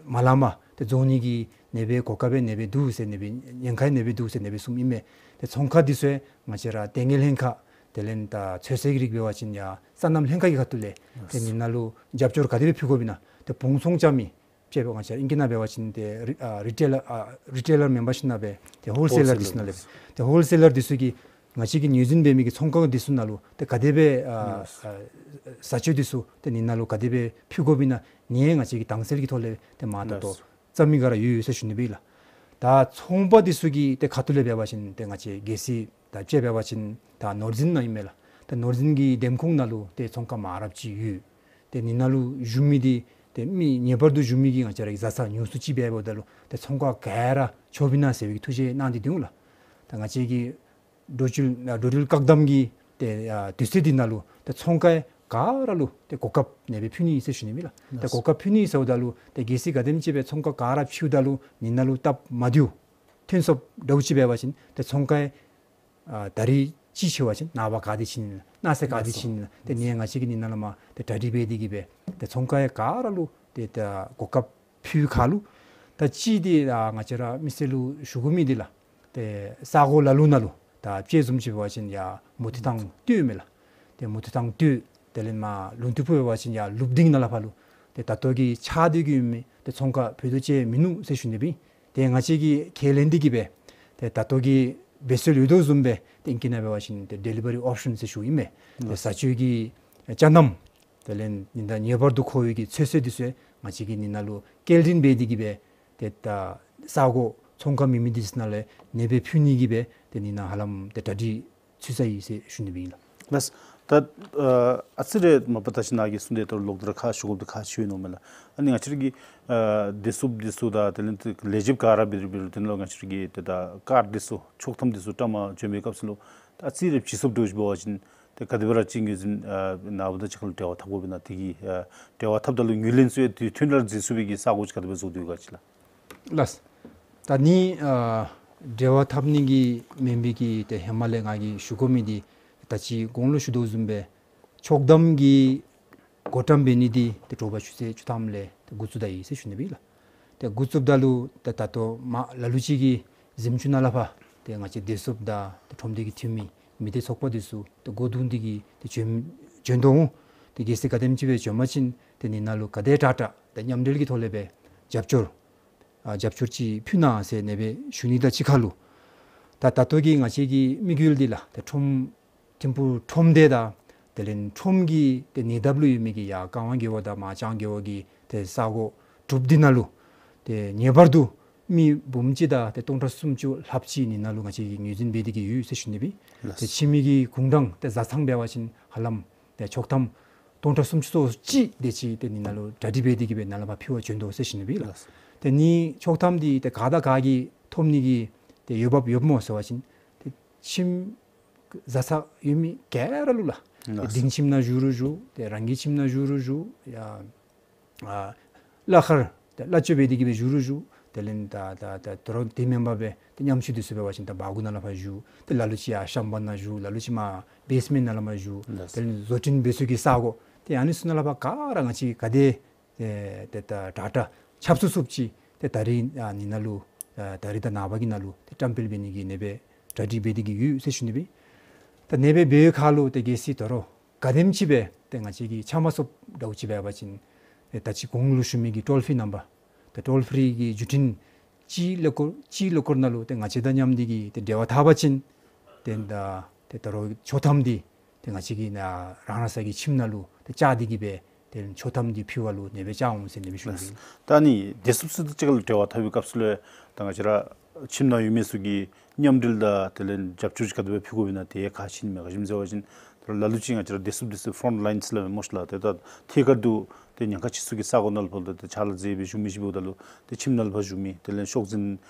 མ་ལང་པར་ཏེ་བཙོང་ནི་གི་ཨ་ནེ་སྦེ་གོ་སྐབས་ཨ་ནེ་སྦེ་འདུག་ཟེར་ཨ་ནེ་སྦེ་ཉེན་ཁ་ཨ་ནེ་སྦེ་འདུག་ཟེར་ཨ་ནེ་སྦེ་གསུངམ་ཨིན་མས། ཏེ་ཚོང་ཁང་འདི་ཚུ་ཡང་ང་བཅས་ར་ལྟས་ངན་ལྷན་ཁག་དེ་ལས་ད་ཚོད་བསྲེ་གི་རིགས་འབད་བ་ཅིན་ཡང་སོ་ནམ་ལྷན་ཁག་གི་ཁ་ཐུག་ལས་ཏེ་ནི་ནཱ་ལུ་རྒྱབ་སྐྱོར་ག་དེ་སྦེ་ཕུལ་དགོཔ་ཨིན་ན། ཏེ་བུང་ཚོང་རྐྱབ་མི་དཔྱེ་འབད་བ་ཅིན་ཨིང་སྐད་ནང་འབད་བ་ཅིན་ཏེ་རི་ཨ་རི་ཊེ་ལར་ཨ་རི་ཊེ་ལར་མེན་པར་ཞིན་ན་སྦེ་ཏེ་ཧོལ་སེ་ལར་འདི་ཚུ་ནང་ལས་སྦེ་ཏེ་ཧོལ་སེ་ལར་འདི་ཚུ་གིས་ང་བཅས་ཀྱིས་ངོས་འཛིན་འབད་མི་གི་ཚོང་ཁང་འདི་ཚུ་ནང་ལུ་ཏེ་ག་དེ་སྦེ་ཨ་ཨ་བཟའ་སྤྱོད་འདི་ཚུ་ཏེ་ནི་ནཱ་ལུ་ག་དེ་སྦེ་ཕུལ་དགོཔ་ཨིན་ན་ནི་ཡང་ང་བཅས་ཀྱིས་དྭངས་གསལ་གྱི་ཐོག་ལས་ཏེ་མར་ད་ལྟོ་བརྩམ་མི་ག་ར་ཡོད་ཡོད་ཟེར་ཞུ་ནི་སྦེ་ཨིན་ལགས། ད་ཚོང་པ་འདི་ཚུ་གི་ཏེ་ཁ་ཐུག་ལས་འབད་བ་ཅིན་ཏེ་ང་བཅས་གལ་སྲིད་ད་དཔྱེ་འབད་བ་ཅིན་ད་ནོར་འཛིན་ནང་ཨིན་མས་ལགས། ད་ནོར་འཛིན་གྱི་འདེམས་ཁོངས་ནང་ལུ་ཏེ་ཚོང་ཁང་མང་རབས་ཅིག་ཡོད། ཏེ་ནི་ནཱ་ལུ་བཞུགས་མི་འདི་ཏེ་མི་ངེས་པར་དུ་བཞུགས་མི་གི་ང་བཅས་ར་གི་བཟའ་ཚང་ཉུང་སུ་ཅིག་འབད་འབདཝ་ད་ལུ་ཏེ་ཚོང་ཁང་ག་ར་ཆོགཔ་ཨིན་ན་ཟེར་བའི་གི་ཐུགས་བཞེད་གནང་སྟེ་འདུག་ལགས། ད་ང་བཅས་ཀྱིས་འགྲོ་འགྲུལ་ཨ་འགྲོ་འགྲུལ་བཀག་དམ་གྱི་ཏེ་ཨ་དུས་ཚོད་འདི་ནང་ལུ་ཏེ་ཚོང་ཁང་ག་ར་ལུ་ཏེ་གོ་སྐབས་ཨ་ནེ་སྦེ་ཕུལ་ནི་ཨིན་ཟེར་ཞུ་ནི་ཨིན་ལགས། ཏེ་གོ་སྐབས་ཕུལ་ནི་ཨིན་ཟེརཝ་ད་ལུ་ཏེ་གལ་སྲིད་ག་དེམ་ཅིག་སྦེ་ཚོང་ཁང་ག་ར་ཕུལཝ་ད་ལུ་ནི་ནཱ་ལུ་སྟབས་མ་བདེཝ་ཐོན་སོངམ་འདྲཝ་ཅིག་འབད་བ་ཅིན་ཏེ་ཚོང་ཁང་ཨ་ད་རིས་ཅིག་ཕྱེ་བ་ཅིན་ནངས་པ་ག་ཏེ་ཕྱེ་ནི་ལགས། གནངས་ཚེ་ག་ཏེ་ཕྱེ་ནི་ལགས། ཏེ་ནི་ཡང་ང་བཅས་ཀྱིས་ནི་ནཱ་ལས་མར་ཏེ་གྲ་སྒྲིག་འབད་དེ་གི་སྦེ་ཏེ་ཚོང་ཁང་ག་ར་ལུ་ཏེ་ད་གོ་སྐབས་ཕུལ་ཁར་ལུ་ད་ཅིག་འདི་ཨ་ང་བཅས་ར་མི་སེར་ལུ་ཞུ་དགོ་མི་འདི་ལགས། ཏེ་ས་གོ་ལ་ལུ་ནང་ལུ་ད་དཔྱེ་བཟུམ་ཅིག་འབད་བ་ཅིན་ཡར་མུ་ཏིག་ཐང་སྟོད་མས་ལགས། ཏེ་མུ་ཏིག་ཐང་སྟོད་དེ་ལས་མར་ལུང་མཐུ་ཕུ་འབད་བ་ཅིན་ཡར་ལུབ་སྡིངས་ནང་ལས་ཕར་ལུ་ཏེ་ད་ལྟོ་གི་ཆགས་ཏེ་གི་ཡོད་མི་ཏེ་ཚོང་ཁང་ཕུད་རྡོག་ཅིག་མིན་ནུག་ཟེར་ཞུ་ནི་སྦེ། ཏེ་ང་བཅས་ཀྱིས་ཁས་ལེན་ཏེ་གི་སྦེ་ཏེ་ད་ལྟོ་གི་འབད་སྲོལ་ཡོད་དོ་བཟུམ་སྦེ་ཏེ་ཨིང་སྐད་ནང་འབད་བ་ཅིན་ཏེ་ཌེ་ལི་ཝ་རི་ཨོབ་ཤཱན་ཟེར་ཞུཝ་ཨིན་མས། ཏེ་བཟའ་སྤྱོད་ཀྱི་ཅ་ནམ་དེ་ལས་ནི་ད་ངེས་པར་དུ་མཁོ་བའི་གི་ཚོད་བསྲེ་འདི་ཚུ་ང་བཅས་ཀྱིས་ནི་ནཱ་ལུ་སྐྱེལ་འདྲེན་འབད་དེ་གི་སྦེ་ཏེ་ད་ས་གོ་ཚོང་ཁང་མེད་མི་འདི་ཚུ་ནང་ལས་ཨ་ནེ་སྦེ་ཕུལ་ནི་གི་སྦེ་ཏེ་ནི་ནཱ་ཧ་ལམ་ཏེ་གྲ་སྒྲིག་ཚུད་ཚར་ཡི་ཟེར་ཞུ་ནི་སྦེ་ཨིན་ལགས། ལགས། ད་ཨ་ཨ་ཙི་རེ་མ་པ་ད་ཅི་ནཱ་གིས་གསུངས་ཏེ་ད་ལོག་སྟེ་ར་ཁག་ཞུ་དགོཔ་འདི་ཁག་ཆེ་བའི་ནང་མས་ལགས། ཨ་ནི་ང་བཅས་ར་གི་ཨ་བདེ་སྲུངཔ་འདི་ཚུ་དང་དེ་ལས་ཏེ་ལས་བྱེདཔ་ག་ར་འབད་རུང་འབད་རུང་དེ་ནང་ལུ་ང་བཅས་ར་གི་ཏེ་ད་ཀར་འདི་ཚུ་ཆོག་ཐམ་འདི་ཚུ་བཀྲམ་བྱོན་པའི་སྐབས་སུ་ལུ་ད་ཨ་ཙི་རེ་ཕྱིས་སོངམ་འདྲཝ་ཅིག་འབད་བ་ཅིན་ཏེ་ག་དེ་སྦེ་ར་ཅིག་ངོས་འཛིན་ཨ་ནཱ་བུ་དང་གཅིག་ཁར་ལུ་འབྲེལ་བ་འཐབ་དགོ་པས་ན། དེ་གི་ཨ་འབྲེལ་བ་འཐབ་ད་ལུ་ངོས་ལེན་ཚུ་ཡང་དུས་ཐུང་ར་མཛད་ཚུགས་པའི་གི་ས་གོ་ཅིག་ག་དེ་སྦེ་བཟོ་དོ་ག་ཅིག་ལགས། ལགས། ད་ནི་ཨ་འབྲེལ་བ་འཐབ་ནི་གི་མེན་པའི་གི་ཏེ་ཧེ་མ་ལས་ང་གིས་ཞུ་དགོ་མི་འདི་ད་ཅི་གོང་ལུ་ཞུ་དོ་བཟུམ་སྦེ་ཆོག་ཐམ་གྱི་ བགོ་བཀྲམ་འབད་ནི་འདི་ཏེ་དྲོ་པ་ཆུ་ཚོད་བཅུ་ཐམ་ལས་ཏེ་འགོ་བཙུགས་ད་ཡི་ཟེར་ཞུ་ནི་སྦེ་ལགས། ཏེ་འགོ་བཙུགསཔ་ད་ལུ་ཏེ་ད་ལྟོ་མ་ལ་ལུ་ཅིག་གིས་གཟིམ་ཅུང་ནང་ལས་ཕར་ཏེ་ང་བཅས་བདེ་སྲུངཔ་དང་ཏེ་ཁྲོམ་སྡེ་གི་འཐུས་མི་མི་སྡེ་ཚོགས་པ་འདི་ཚུ་ཏེ་སྒོ་བརྡུང་སྟེ་གིས་ཏེ་བྱོན་བྱོན་དོ་འོང་། ཏེ་གལ་སྲིད་ག་དེམ་ཅིག་སྦེ་བྱོན་པ་ཅིན་ཏེ་ཨ་ནཱ་ལུ་ག་དེ་དྲག་དྲག་ཏེ་མཉམ་འབྲེལ་གྱི་ཐོག་ལས་སྦེ་རྒྱབ་སྐྱོར་ཨ་རྒྱབ་སྐྱོར་ཅིག་ཕུལ་གནང་ཟེར་ཨ་ནེ་སྦེ་ཞུ་ནི་དང་གཅིག་ཁར་ལུ། ད་ད་ལྟོ་གི་ང་བཅས་ཀྱི་དམིགས་ཡུལ་འདི་ལགས་ཏེ་ཁྲོམ་ཐིམ་ཕུག་ཁྲོམ་སྡེ་དང་དེ་ལས་ཁྲོམ་གྱི་ཏེ་ཉེ་འདབས་ལུ་ཡོད་མི་གི་ཡར་ཀ་ཝང་དགེ་བ་དང་མར་ལྕང་དགེ་བ་གི་ཏེ་ས་གོ་དྲུག་འདི་ནང་ལུ་ཏེ་ངེས་པར་དུ་མི་འབུམ་གཅིག་དང་ཏེ་སྟོང་ཕྲག་སུམ་ཅུ་ལྷགཔ་ཅིག་ཨ་ནཱ་ལུ་ང་བཅས་ཀྱིས་ངོས་འཛིན་འབད་དེ་གིས་ཡོད་ཟེར་ཞུ་ནི་སྦེ། ལགས། ཏེ་ཕྱི་མི་གི་གུང་གྲངས་ཏེ་བཟའ་ཚང་འབད་བ་ཅིན་ཧ་ལམ་ཏེ་ཆོག་ཐམ་སྟོང་ཕྲག་སུམ་ཅུ་སོ་གཅིག་དེ་ཅིག་ཏེ་ཨ་ནཱ་ལུ་གྲ་སྒྲིག་འབད་དེ་གིས་སྦེ་ནཱ་ལས་ཕར་ཕུལ་བར་བྱོན་དོ་ཟེར་ཞུ་ནི་སྦེ་ལགས། ལགས། ཏེ་ཨ་ནི་ཆོག་ཐམ་འདི་ཏེ་ག་དང་ག་གིས་ཐོབ་ནི་གི་ཏེ་འོས་འབབ་ཡོདཔ་སྨོ་ཟེར་བ་ཅིན་ཏེ་ཁྱིམ་བཟའ་ཚང་ཡོད་མི་ག་ར་ལུ་ལགས། ལགས། ཏེ་གདིང་ཁྱིམ་ནང་བཞུགས་རུང་བཞུགས། ཏེ་རང་གི་ཁྱིམ་ནང་བཞུགས་རུང་བཞུགས། ཡ་ཨ་གླ་ཁར་ཏེ་གླ་སྤྱོད་འབད་དེ་གིས་སྦེ་བཞུགས་རུང་བཞུགས། དེ་ལས་ད་ད་ད་དོ་རུང་དེ་མེན་པར་སྦེ་ཏེ་ཉམ་ཆུང་འདི་ཚུ་འབད་བ་ཅིན་ད་སྦ་གུ་ནང་ལས་ཕར་བཞུགས། ཏེ་ལ་ལུ་ཅིག་ཡར་ཤམ་བྷག་ནང་བཞུགས། ལ་ལུ་ཅིག་མར་བེསི་མེནཊ་ནང་ལས་མར་བཞུགས། ལགས། དེ་ལས་བཟོ་སྐྲུན་འབད་ས་གི་ས་གོ་ཏེ་ཨ་ནི་ཚུ་ནང་ལས་ཕར་ག་ར་ང་བཅས་ག་དེ་ཏེ་ཏེ་ད་དྲག་དྲག་ཁྱབ་ཚུགས་ཚུགསཔ་ཅིག་ཏེ་ད་རིས་ཨ་ནི་ནང་ལུ་ཨ་ད་རིས་དང་ནངས་པ་གི་ནང་ལུ་ཏེ་བཀྲམ་སྤེལ་འབད་ནི་གི་ཨ་ནེ་སྦེ་གྲ་སྒྲིག་འབད་དེ་གིས་ཡོད་ཟེར་ཞུ་ནི་སྦེ། ད་ཨ་ནེ་སྦེ་འབད་བའི་ཁར་ལུ་ཏེ་གལ་སྲིད་དོ་རུང་ག་དེམ་ཅིག་སྦེ་ཏེ་ང་བཅས་ཀྱིས་ཆ་མ་སོཔ་འདྲཝ་ཅིག་འབད་བ་ཅིན་ཏེ་ད་ཅི་གོང་ལུ་ཞུ་མི་གི་ཊོལ་ཕི་རི་ནམ་བར་ཏེ་ཊོལ་ཕི་རི་གི་བརྒྱུད་འཕྲིན་གཅིག་ཀླད་ཀོར་གཅིག་ཀླད་ཀོར་ནང་ལུ་ཏེ་ང་བཅས་དང་མཉམ་འདི་གིས་ཏེ་འབྲེལ་བ་འཐབ་པ་ཅིན་ཏེ་ད་ཏེ་དོ་རུང་ཆོག་ཐམ་འདི་ཏེ་ང་བཅས་ཀྱིས་ནཱ་རང་རང་སོའི་ཁྱིམ་ནང་ལུ་ཏེ་བཅར་ཏེ་གིས་སྦེ་ཏེ་ཆོག་ཐམ་འདི་ཕུལ་བར་ལུ་ཨ་ནེ་སྦེ་བཅར་འོང་ཟེར་ཨ་ནེ་སྦེ་ཞུ་ནི། ད་ཨ་ནི་བདེ་སྲུངཔ་ཚུ་དང་གཅིག་ཁར་ལུ་འབྲེལ་བ་འཐབ་པའི་སྐབས་སུ་ལུ་ད་ང་བཅས་ར་ཁྱིམ་ནང་ཡོད་མི་ཚུ་གིས་མཉམ་འབྲེལ་དང་དེ་ལས་རྒྱབ་སྐྱོར་ག་དེ་སྦེ་ཕུལ་དགོཔ་ཨིན་ན་ཏེ་ག་ཅི་ཨིན་མས། ག་ཅི་སྨོ་ཟེར་བ་ཅིན་ད་ལ་ལུ་ཅིག་ང་བཅས་ར་བདེ་སྲུངཔ་འདི་ཚུ་ཕོརོནཊ་ལའིནསི་ལུ་ཡོད་སྨོ་ཤ་ལགས། ཏེ་ད་ཐད་ཀར་དུ་ཏེ་ཉེན་ཁ་ཆེ་ཤོས་ཀྱི་ས་གོ་ནང་ལུ་ཕར་ཏེ་ཕྱག་ལཱ་མཛད་སྦེ་བཞུགས་མི་ཅིག་འབདཝ་ད་ལུ་ཏེ་ཁྱིམ་ནང་ལུ་ཕར་བཞུགས་མི་དེ་ལས་ཤོག་འཛིན་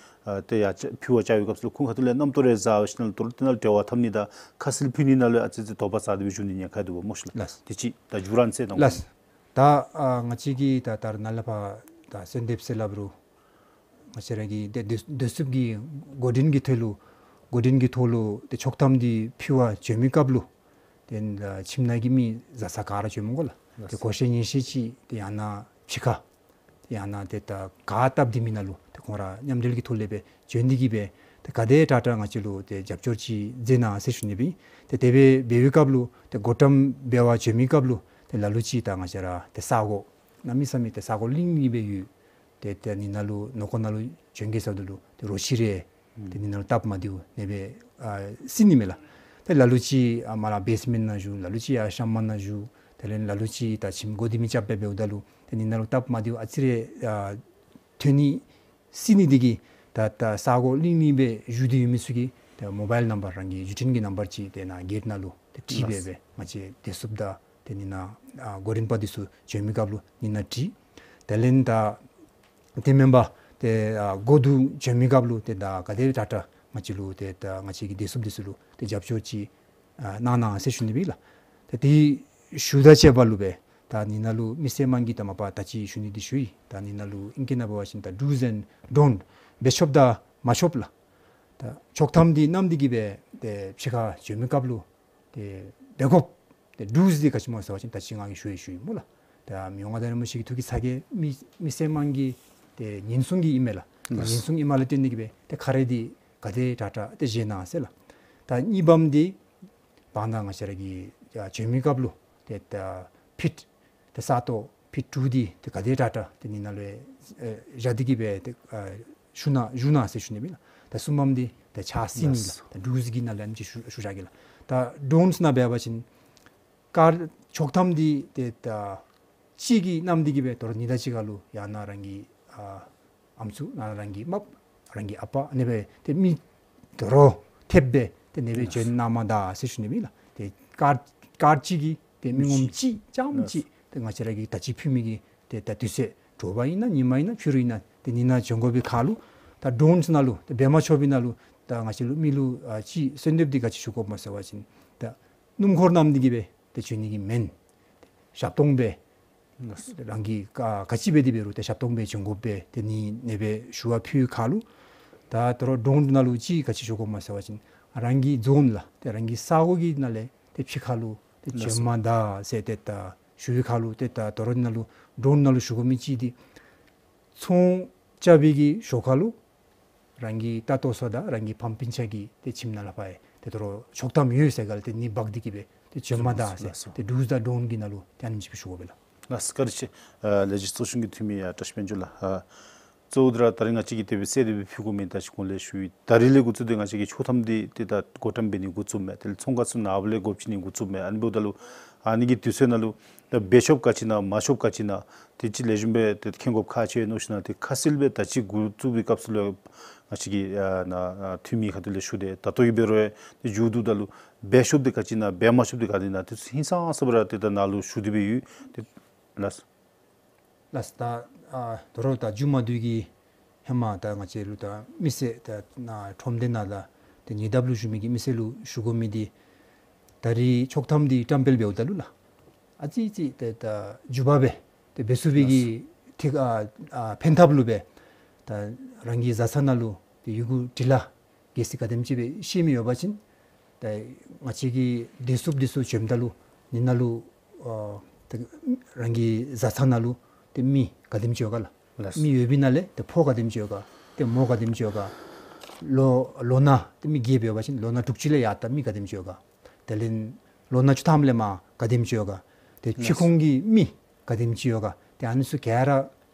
ཨ་ཏེ་ཡར་ཕུལ་བར་བཅར་བའི་སྐབས་སུ་ལུ་ཁོང་ཁ་ཐུག་ལས་རྣམ་རྟོག་རེ་ཟ་བ་ཞིནམ་ལས་དོ་རུང་དེ་ནང་འབྲེལ་བ་འཐབ་ནི་དང་ཁ་གསལ་ཕུལ་ནི་ནང་ལུ་ཨ་ཙི་ཙི་དོགས་པ་ཟ་སྟེ་སྦེ་བཞུགས་ནི་ཉེན་ཁ་འདུག་པ་སྨོ་ཤ་ལགས། ལགས། དེ་ཅིག་ད་མཇུག་ར་ཨ་ནི་ཚུ་གནང་དགོ། ལགས། ད་ཨ་ང་བཅས་ཀྱིས་ད་ད་རེས་ནཱ་ལས་ཕར་ད་གསོལ་འདེབས་ཟེར་སླབ་རུང་ང་བཅས་ར་གི་ཏེ་བདེ་བདེ་སྲུངཔ་གི་འགོ་འདྲེན་གྱི་ཐོག་ལུ་འགོ་འདྲེན་གྱི་ཐོག་ལུ་ཏེ་ཆོག་ཐམ་འདི་ཕུལ་བར་བྱོན་མི་སྐབས་ལུ་ཏེ་ད་ཁྱིམ་ནང་གི་མི་བཟའ་ཚང་ག་ར་བྱོནམ་འོང་གོ་ལགས། ལགས། ཏེ་གོ་ཤེས་ཉན་ཤེས་ཅིག་ཏེ་ཡང་ན་ཕྱི་ཁར་ཡང་ན་ཏེ་ད་ག་སྟབས་བདེ་མི་ནང་ལུ་ཏེ་ཁོང་ར་མཉམ་འབྲེལ་གྱི་ཐོག་ལས་སྦེ་བྱོན་ཏེ་གིས་སྦེ་ཏེ་ག་དེ་དྲག་དྲག་ང་བཅས་ལུ་ཏེ་རྒྱབ་སྐྱོར་ཅིག་མཛད་གནང་ཟེར་ཞུ་ནི་སྦེ། ཏེ་དེ་སྦེ་འབད་བའི་སྐབས་ལུ་ཏེ་བགོ་བཀྲམ་འབད་བར་བྱོན་མི་སྐབས་ལུ་ཏེ་ལ་ལུ་ཅིག་ད་ང་བཅས་ར་ཏེ་ས་གོ་གནམ་མེད་ས་མེད་ཏེ་ས་གོ་བརླིང་ནི་སྦེ་ཡོད། ཏེ་ཏེ་ཨ་ནི་ནང་ལུ་ནོར་འཁོར་ནང་ལུ་བྱོན་གེ་ཟེརཝ་ད་ལུ་ཏེ་རོ་ཁྱི་རེ་ཏེ་ཨ་ནི་ནང་ལུ་སྟབས་མ་བདེཝ་ཨ་ནེ་སྦེ་ཨ་སྲིད་ནི་མས་ལགས། ཏེ་ལ་ལུ་ཅིག་ཨ་མར་ལས་བེསི་མེནཊ་ནང་བཞུགས། ལ་ལུ་ཅིག་ཡར་ཤམ་བྷག་ནང་བཞུགས། དེ་ལས་ལ་ལུ་ཅིག་ད་ཁྱིམ་སྒོ་བརྡུང་མི་རྐྱབ་སྦེ་འབདཝ་ད་ལུ་ཏེ་ཨ་ནི་ནང་ལུ་སྟབས་མ་བདེཝ་ཨ་ཙི་རེ་ཨ་ཐོན་ནི་སྲིད་ནི་འདི་གིས་ད་ད་ས་གོ་བརླིང་ནི་སྦེ་བཞུགས་ཏེ་ཡོད་མི་ཚུ་གིས་ད་མོ་བཱའིལ་ནམ་བར་རང་གི་བརྒྱུད་འཕྲིན་གྱི་ནམ་བར་ཅིག་ཏེ་ནཱ་གེཊ་ནང་ལུ་ཏེ་བྲིས་སྦེ་ལགས། སྦེ་ང་བཅས་བདེ་སྲུངཔ་དང་ཏེ་ཨ་ནི་ནང་ཨ་འགོ་འདྲེན་པ་འདི་ཚུ་བྱོན་མི་སྐབས་ལུ་ཨ་ནི་ནང་བྲིས། དེ་ལས་ད་དེ་མེན་པར་ཏེ་ཨ་སྒོ་བརྡུང་བྱོན་མི་སྐབས་ལུ་ཏེ་ད་ག་དེ་དྲག་དྲག་ང་བཅས་ལུ་ཏེ་ད་ང་བཅས་ཀྱི་བདེ་སྲུངཔ་འདི་ཚུ་ལུ་ཏེ་རྒྱབ་སྐྱོར་ཅིག་ཨ་གནང་གནང་ཟེར་ཞུ་ནི་སྦེ་ལགས། ཏེ་དེ་ཞུ་དང་བཅས་པ་ལུ་སྦེ་ད་ཨ་ནི་ནང་ལུ་མི་སེར་དམངས་ཀྱིས་ད་མ་པ་ད་ཅི་ཞུ་ནི་འདི་ཞུ་ཡི། ད་ཨ་ནི་ནང་ལུ་ཨིང་སྐད་ནང་འབད་བ་ཅིན་ད་ཌུས་ཨེནཌ་ཌོནཊ་འབད་ཆོགཔ་དང་མ་ཆོགཔ་ལགས། ད་ཆོག་ཐམ་འདི་བསྣམས་ཏེ་གིས་སྦེ་ཏེ་ཕྱི་ཁར་བྱོན་མི་སྐབས་ལུ་ཏེ་འབད་དགོཔ་ཏེ་ཌུས་འདི་ག་ཅི་སྨོ་ཟེར་བ་ཅིན་ད་ཅི་ང་གིས་ཞུ་ཡི་ཞུ་ཡི་སྨོ་ལགས། ད་མི་དབང་མངའ་བདག་རིན་པོ་ཆེ་གི་ཐུགས་ཀྱི་ཚ་གྱང་མི་མི་སེར་དམངས་ཀྱི་ཏེ་ཉེན་སྲུང་གི་ཨིན་མས་ལགས། ད་ལགས། ཉེན་སྲུང་ཨིནམ་ལས་བརྟེན་ཏེ་གིས་སྦེ་ཏེ་ཁ་རས་འདི་ག་དེ་དྲག་དྲག་ཏེ་བཞེས་གནང་ཟེར་ལགས། ད་གཉིས་པམ་འདི་བར་ན་ང་བཅས་ར་གིས་ཨ་བྱོན་མི་སྐབས་ལུ་ཏེ་ད་ཕིཊ་ཏེ་ས་སྟོང་ཕིཊ་དྲུག་འདི་ཏེ་ག་དེ་དྲག་དྲག་ཏེ་ཨ་ནི་ནང་ལུ་ཨེ་བཞག་སྟེ་གིས་སྦེ་ཏེ་ཨ་བཞུགས་གནང་བཞུགས་གནང་ཟེར་ཞུ་ནི་སྦེ་ལགས། ད་གསུམ་པམ་འདི་ཏེ་ཕྱག་བསིལ་ནི་ལགས། ལགས། ད་ཌུས་ཀྱི་ནང་ལས་ཨ་ནེམ་ཅིག་ཞུ་ཞུ་བཞག་གེ་ལགས། ད་ཌོནཊ་ནང་འབད་བ་ཅིན་དཀར་ཆོག་ཐམ་འདི་ཏེ་ད་གཅིག་གིས་བསྣམས་ཏེ་གིས་སྦེ་དོ་རུང་ཉིན་དང་གཅིག་ཁར་ལུ་ཡང་ན་རང་གི་ཨ་ཨམ་སྲུ་ནང་རང་གི་རྨགཔ་རང་གི་ཨ་པ་ཨ་ནེ་སྦེ་ཏེ་མི་དོ་རུང་ཐེབས་སྦེ་ཏེ་ཨ་ནེ་སྦེ་ལགས། བྱོན་གནང་མ་ད་ཟེར་ཞུ་ནི་སྦེ་ལགས། ཏེ་དཀར་དཀར་གཅིག་གིས་ཏེ་མི་ངོམ་གཅིག་རྐྱངམ་གཅིག་ཏེ་ང་བཅས་ར་གིས་ད་ཅི་ཕུལ་མི་གི་ཏེ་ད་དུས་ཚོད་དྲོ་པ་ཨིན་ན་ཉིན་མ་ཨིན་ན་ཕྱི་རུ་ཨིན་ན་ཏེ་ཨ་ནི་ནང་བྱོན་དགོ་པའི་ཁར་ལུ་ད་ཌོནཊ་ནང་ལུ་ཏེ་འབད་མ་ཆོག་པའི་ནང་ལུ་ད་ང་བཅས་ལུ་མི་ལུ་ཨ་ཅིག་གསོལ་འདེབས་འདི་ག་ཅི་ཞུ་དགོཔ་སྨོ་ཟེར་བ་ཅིན་ད་སྣུམ་འཁོར་བསྣམས་ཏེ་གིས་སྦེ་ཏེ་བྱོན་ནི་གི་མེན། ཞབས་ཏོག་སྦེ་རང་གིས་ག་ག་ཅི་འབད་དེ་འབད་རུང་ཏེ་ཞབས་ཏོག་སྦེ་བྱོན་དགོ་པས། ཏེ་ཨ་ནི་ཨ་ནེ་སྦེ་ཞུ་བ་ཕུལ་ཁར་ལུ་ད་དོ་རུང་ཌོནཊ་ནང་ལུ་ཅིག་ག་ཅི་ཞུ་དགོཔ་སྨོ་ཟེར་བ་ཅིན་རང་གི་ཛོན་ལགས་ཏེ་རང་གི་ས་གོ་གི་ནང་ལས་ཏེ་ཕྱི་ཁར་ལུ་ཏེ་ལགས་སོ། བྱོན་མ་ད་ཟེར་ཏེ་ད་ ཞུ་བའི་ཁར་ལུ་ཏེ་ད་དོ་རུང་ནང་ལུ་ཌོརོན་ནང་ལུ་ཞུ་དགོ་མི་ཅིག་འདི་ཚོང་རྐྱབ་པའི་གི་ཞོར་ཁར་ལུ་རང་གི་ལྟ་ལྟོ་ཚུ་དང་རང་གི་ཕམ་སྤུན་ཆ་གི་ཏེ་ཁྱིམ་ནང་ལུ་ཕར་ཡང་ཏེ་དོ་རུང་ཆོག་ཐམ་ཡོད་ཟེར་ག་ལས་ཏེ་ནི་འབག་སྟེ་གི་སྦེ་ཏེ་བྱོནམ་ད་ཟེར། ལགས་སོ། ཏེ་ཌུས་དང་ཌོརོན་གྱི་ནང་ལུ་ཏེ་ཨ་ནེམ་ཅིག་སྦེ་ཞུ་དགོ་པས་ལགས། ལགས་སོ། བཀའ་དྲིན་ཆེ། ཨ་ལས་བྱེད་ཚོགས་གཞོན་གྱི་འཐུས་མི་ཡ་བཀྲ་ཤིས་དཔལ་འབྱོར་ལགས། ཨ་གཙོ་བོ་འདི་ར་ད་རིས་ང་བཅས་ཀྱིས་དེ་སྦེ་གསལ་དེ་སྦེ་ཕུལ་དགོ་མི་ད་ཅི་གོང་ལས་ཞུ་ཡི། ད་རིས་ལས་འགོ་བཙུགས་ཏེ་ང་བཅས་ཀྱིས་ཆོག་ཐམ་འདི་ཏེ་ད་བགོ་བཀྲམ་འབད་ནི་འགོ་བཙུགསཔ་མས། དེ་ལས་ཚོང་ཁང་ཚུ་ནཱ་ལས་འགོ་བཙུགས་ནི་འགོ་བཙུགསཔ་མས། ཨ་ནི་འབདཝ་ད་ལུ་ཨ་ནི་གི་དུས་ཚོད་ནང་ལུ་ད་འབད་ཆོགཔ་ག་ཅི་ཨིན་ན་མ་ཆོགཔ་ག་ཅི་ཨིན་ན་དེ་ཅིག་ལེགས་ཤོམ་སྦེ་ཏེ་མཁྱེན་དགོཔ་ཁག་ཆེ་མནོ་ཞིན་ན་ཏེ་ཁ་གསལ་སྦེ་ད་ཅི་འགོ་བཙུགས་པའི་སྐབས་སུ་ལུ་ང་བཅས་ཀྱི་ཨ་ནཱ་ཨ་འཐུས་མི་ཁ་ཐུག་ལས་ཞུ་སྟེ་ད་ལྟོ་གི་འབད་རུང་ཡང་ཏེ་མཇུག་བསྡུཝ་ད་ལུ་འབད་ཆོགཔ་འདི་ག་ཅི་ཨིན་ན་འབད་མ་ཆོགཔ་འདི་ག་དེ་ཨིན་ན་དེ་ཚུ་ཧིང་སངས་ས་སྦེ་ར་ཏེ་ད་ནཱ་ལུ་ཞུ་སྟེ་སྦེ་ཡོད། ཏེ་ལགས། ལགས། ད་ཨ་དོ་རུང་ད་མཇུག་མ་བསྡུ་གི་ཧེ་མ་ད་ང་བཅས་ལུ་ད་མི་སེར་ད་ནཱ་ཁྲོམ་སྡེ་ནང་ལུ་ཏེ་ཉེ་འདབས་ལུ་བཞུགས་མི་གི་མི་སེར་ལུ་ཞུ་དགོ་མི་འདི་ད་རིས་ཆོག་ཐམ་འདི་བཀྲམ་སྤེལ་འབདཝ་ད་ལུ་ལགས། ཨ་ཙི་ཙི་ཏེ་ད་མགྱོགས་པ་སྦེ་ཏེ་འབད་ཚུགས་པའི་གི་ཐད་ཨ་ཨ་ཕན་ཐབས་ལུ་སྦེ་ད་རང་གི་བཟའ་ཚང་ནང་ལུ་ཏེ་ཡི་གུ་འབྲི་ལྷག་གལ་སྲིད་ག་དེམ་ཅིག་སྦེ་ཤེས་མི་ཡོད་པ་ཅིན་ད་ང་བཅས་ཀྱི་བདེ་སྲུངཔ་འདི་ཚུ་བྱོནམ་ད་ལུ་ནི་ནང་ལུ་ཨ་ད་རང་གི་བཟའ་ཚང་ནང་ལུ་ཏེ་མི་ག་དེམ་ཅིག་ཡོད་ག་ལགས། ལགས། མི་ཡོད་པའི་ནང་ལས་ཏེ་ཕོ་ག་དེམ་ཅིག་ཡོད་ག། ཏེ་མོ་ག་དེམ་ཅིག་ཡོད་ག། ལོ་ལོ་ན་ཏེ་མི་བརྒྱད་སྦེ་ཡོད་པ་ཅིན་ལོ་ན་དྲུག་ཅུ་ལས་ཡར་ད་མི་ག་དེམ་ཅིག་ཡོད་ག། དེ་ལས་ལོ་ན་བཅུ་ཐམ་ལས་མར་ག་དེམ་ཅིག་ཡོད་ག། ཏེ་ལགས། ཁྱིམ་ཁོངས་ཀྱི་མི་ག་དེམ་ཅིག་ཡོད་ག། ཏེ་ཨ་ནི་ཚུ་ག་ར་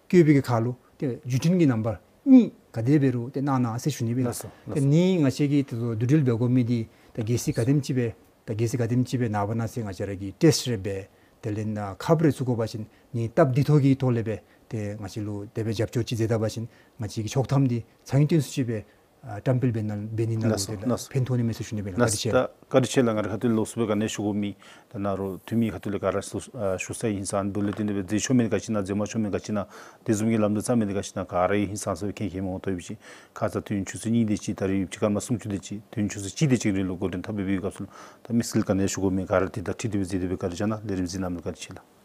བཀོད་པའི་གི་ཁར་ལུ་ཏེ་བརྒྱུད་འཕྲིན་གྱི་ནམ་བར་གཉིས་ག་དེ་འབད་རུང་ཏེ་གནང་གནང་ཟེར་ཞུ་ནི་སྦེ་ལགས། ལགས་སོ། ལགས་སོ། ཏེ་ནི་ང་བཅས་ཀྱིས་ཏེ་བསྡུ་སྒྲིལ་འབད་དགོ་མི་འདི་ད་གལ་སྲིད་ག་དེམ་ཅིག་སྦེ་ད་གལ་སྲིད་ག་དེམ་ཅིག་སྦེ་ནངས་པ་གནངས་ཚེ་ང་བཅས་ར་གིས་ཊེསཊ་རེ་འབད་དེ་ལས་ནཱ་ཁབ་རེ་བཙུགས་དགོ་པ་ཅིན་ནི་སྟབས་བདེ་ཏོག་ཏོ་གི་ཐོག་ལས་སྦེ་ཏེ་ང་བཅས་ལུ་དེ་སྦེ་རྒྱབ་སྐྱོར་ཅིག་མཛད་ད་པ་ཅིན་ང་བཅས་ཀྱི་ཆོག་ཐམ་འདི་ཚང་ཡོད་བརྟན་སུ་ཅིག་སྦེ་ཨ་བཀྲམ་སྤེལ་འབད་ནི་འབད་ནི་ནང་ལུ་ལགས་སོ། ཏེ་ལགས་སོ། ཕན་ཐོགས་ནི་མས་ཟེར་ཞུ་ནི་སྦེ་ལགས། བཀའ་དྲིན་ཆེ། ལགས། ད་བཀའ་དྲིན་ཆེ་ལགས། ང་རའི་ཁ་ཐུག་ལས་ལོགས་སུ་སྦེ་ག་ནི་ཞུ་དགོ་མི་ད་ནཱ་རོགས་འཐུས་མི་ཁ་ཐུག་ལས་ག་ར་ཞུ་ཨ་ཞུ་ས་ཨིན་ཟེར། ཨ་ནི་འབདཝ་ལས་བརྟེན་ཏེ་སྦེ་མཛད་ཆོག་མི་འདི་ག་ཅི་ཨིན་ན་མཛད་མ་ཆོག་མི་འདི་ག་ཅི་ཨིན་ན་དེ་བཟུམ་གྱི་ལམ་འདི་བརྩམ་མི་འདི་ག་ཅི་ཨིན་ན་ག་ར་ཧིང་སངས་ས་སྦེ་མཁྱེན་མཁྱེནམ་འོང་དོ་ཡོདཔ་ཅིག་ཁ་ཙ་དུས་ཡུན་ཆུ་ཚོད་གཉིས་དེ་ཅིག་ད་རིས་ཡུདཔ་ཅིག་སྐར་མ་སུམ་ཅུ་དེ་ཅིག་དུས་ཡུན་ཆུ་ཚོད་གཅིག་དེ་ཅིག་རིང་ལུ་འགོ་འདྲེན་འཐབ་སྦེ་འབད་བའི་སྐབས་སུ་ལུ་ད་དམིགས་བསལ་ག་ནི་ཞུ་དགོ་མི་ག་ར་དེ་དང་འཁྲིལ་ཏེ་སྦེ་མཛད་དེ་སྦེ་བཀའ་དྲིན་བསྐྱང་གནང་། ལས་རིམ་གཟིགས་གནང་མི་ལུ་བཀའ་དྲིན་ཆེ་ལགས།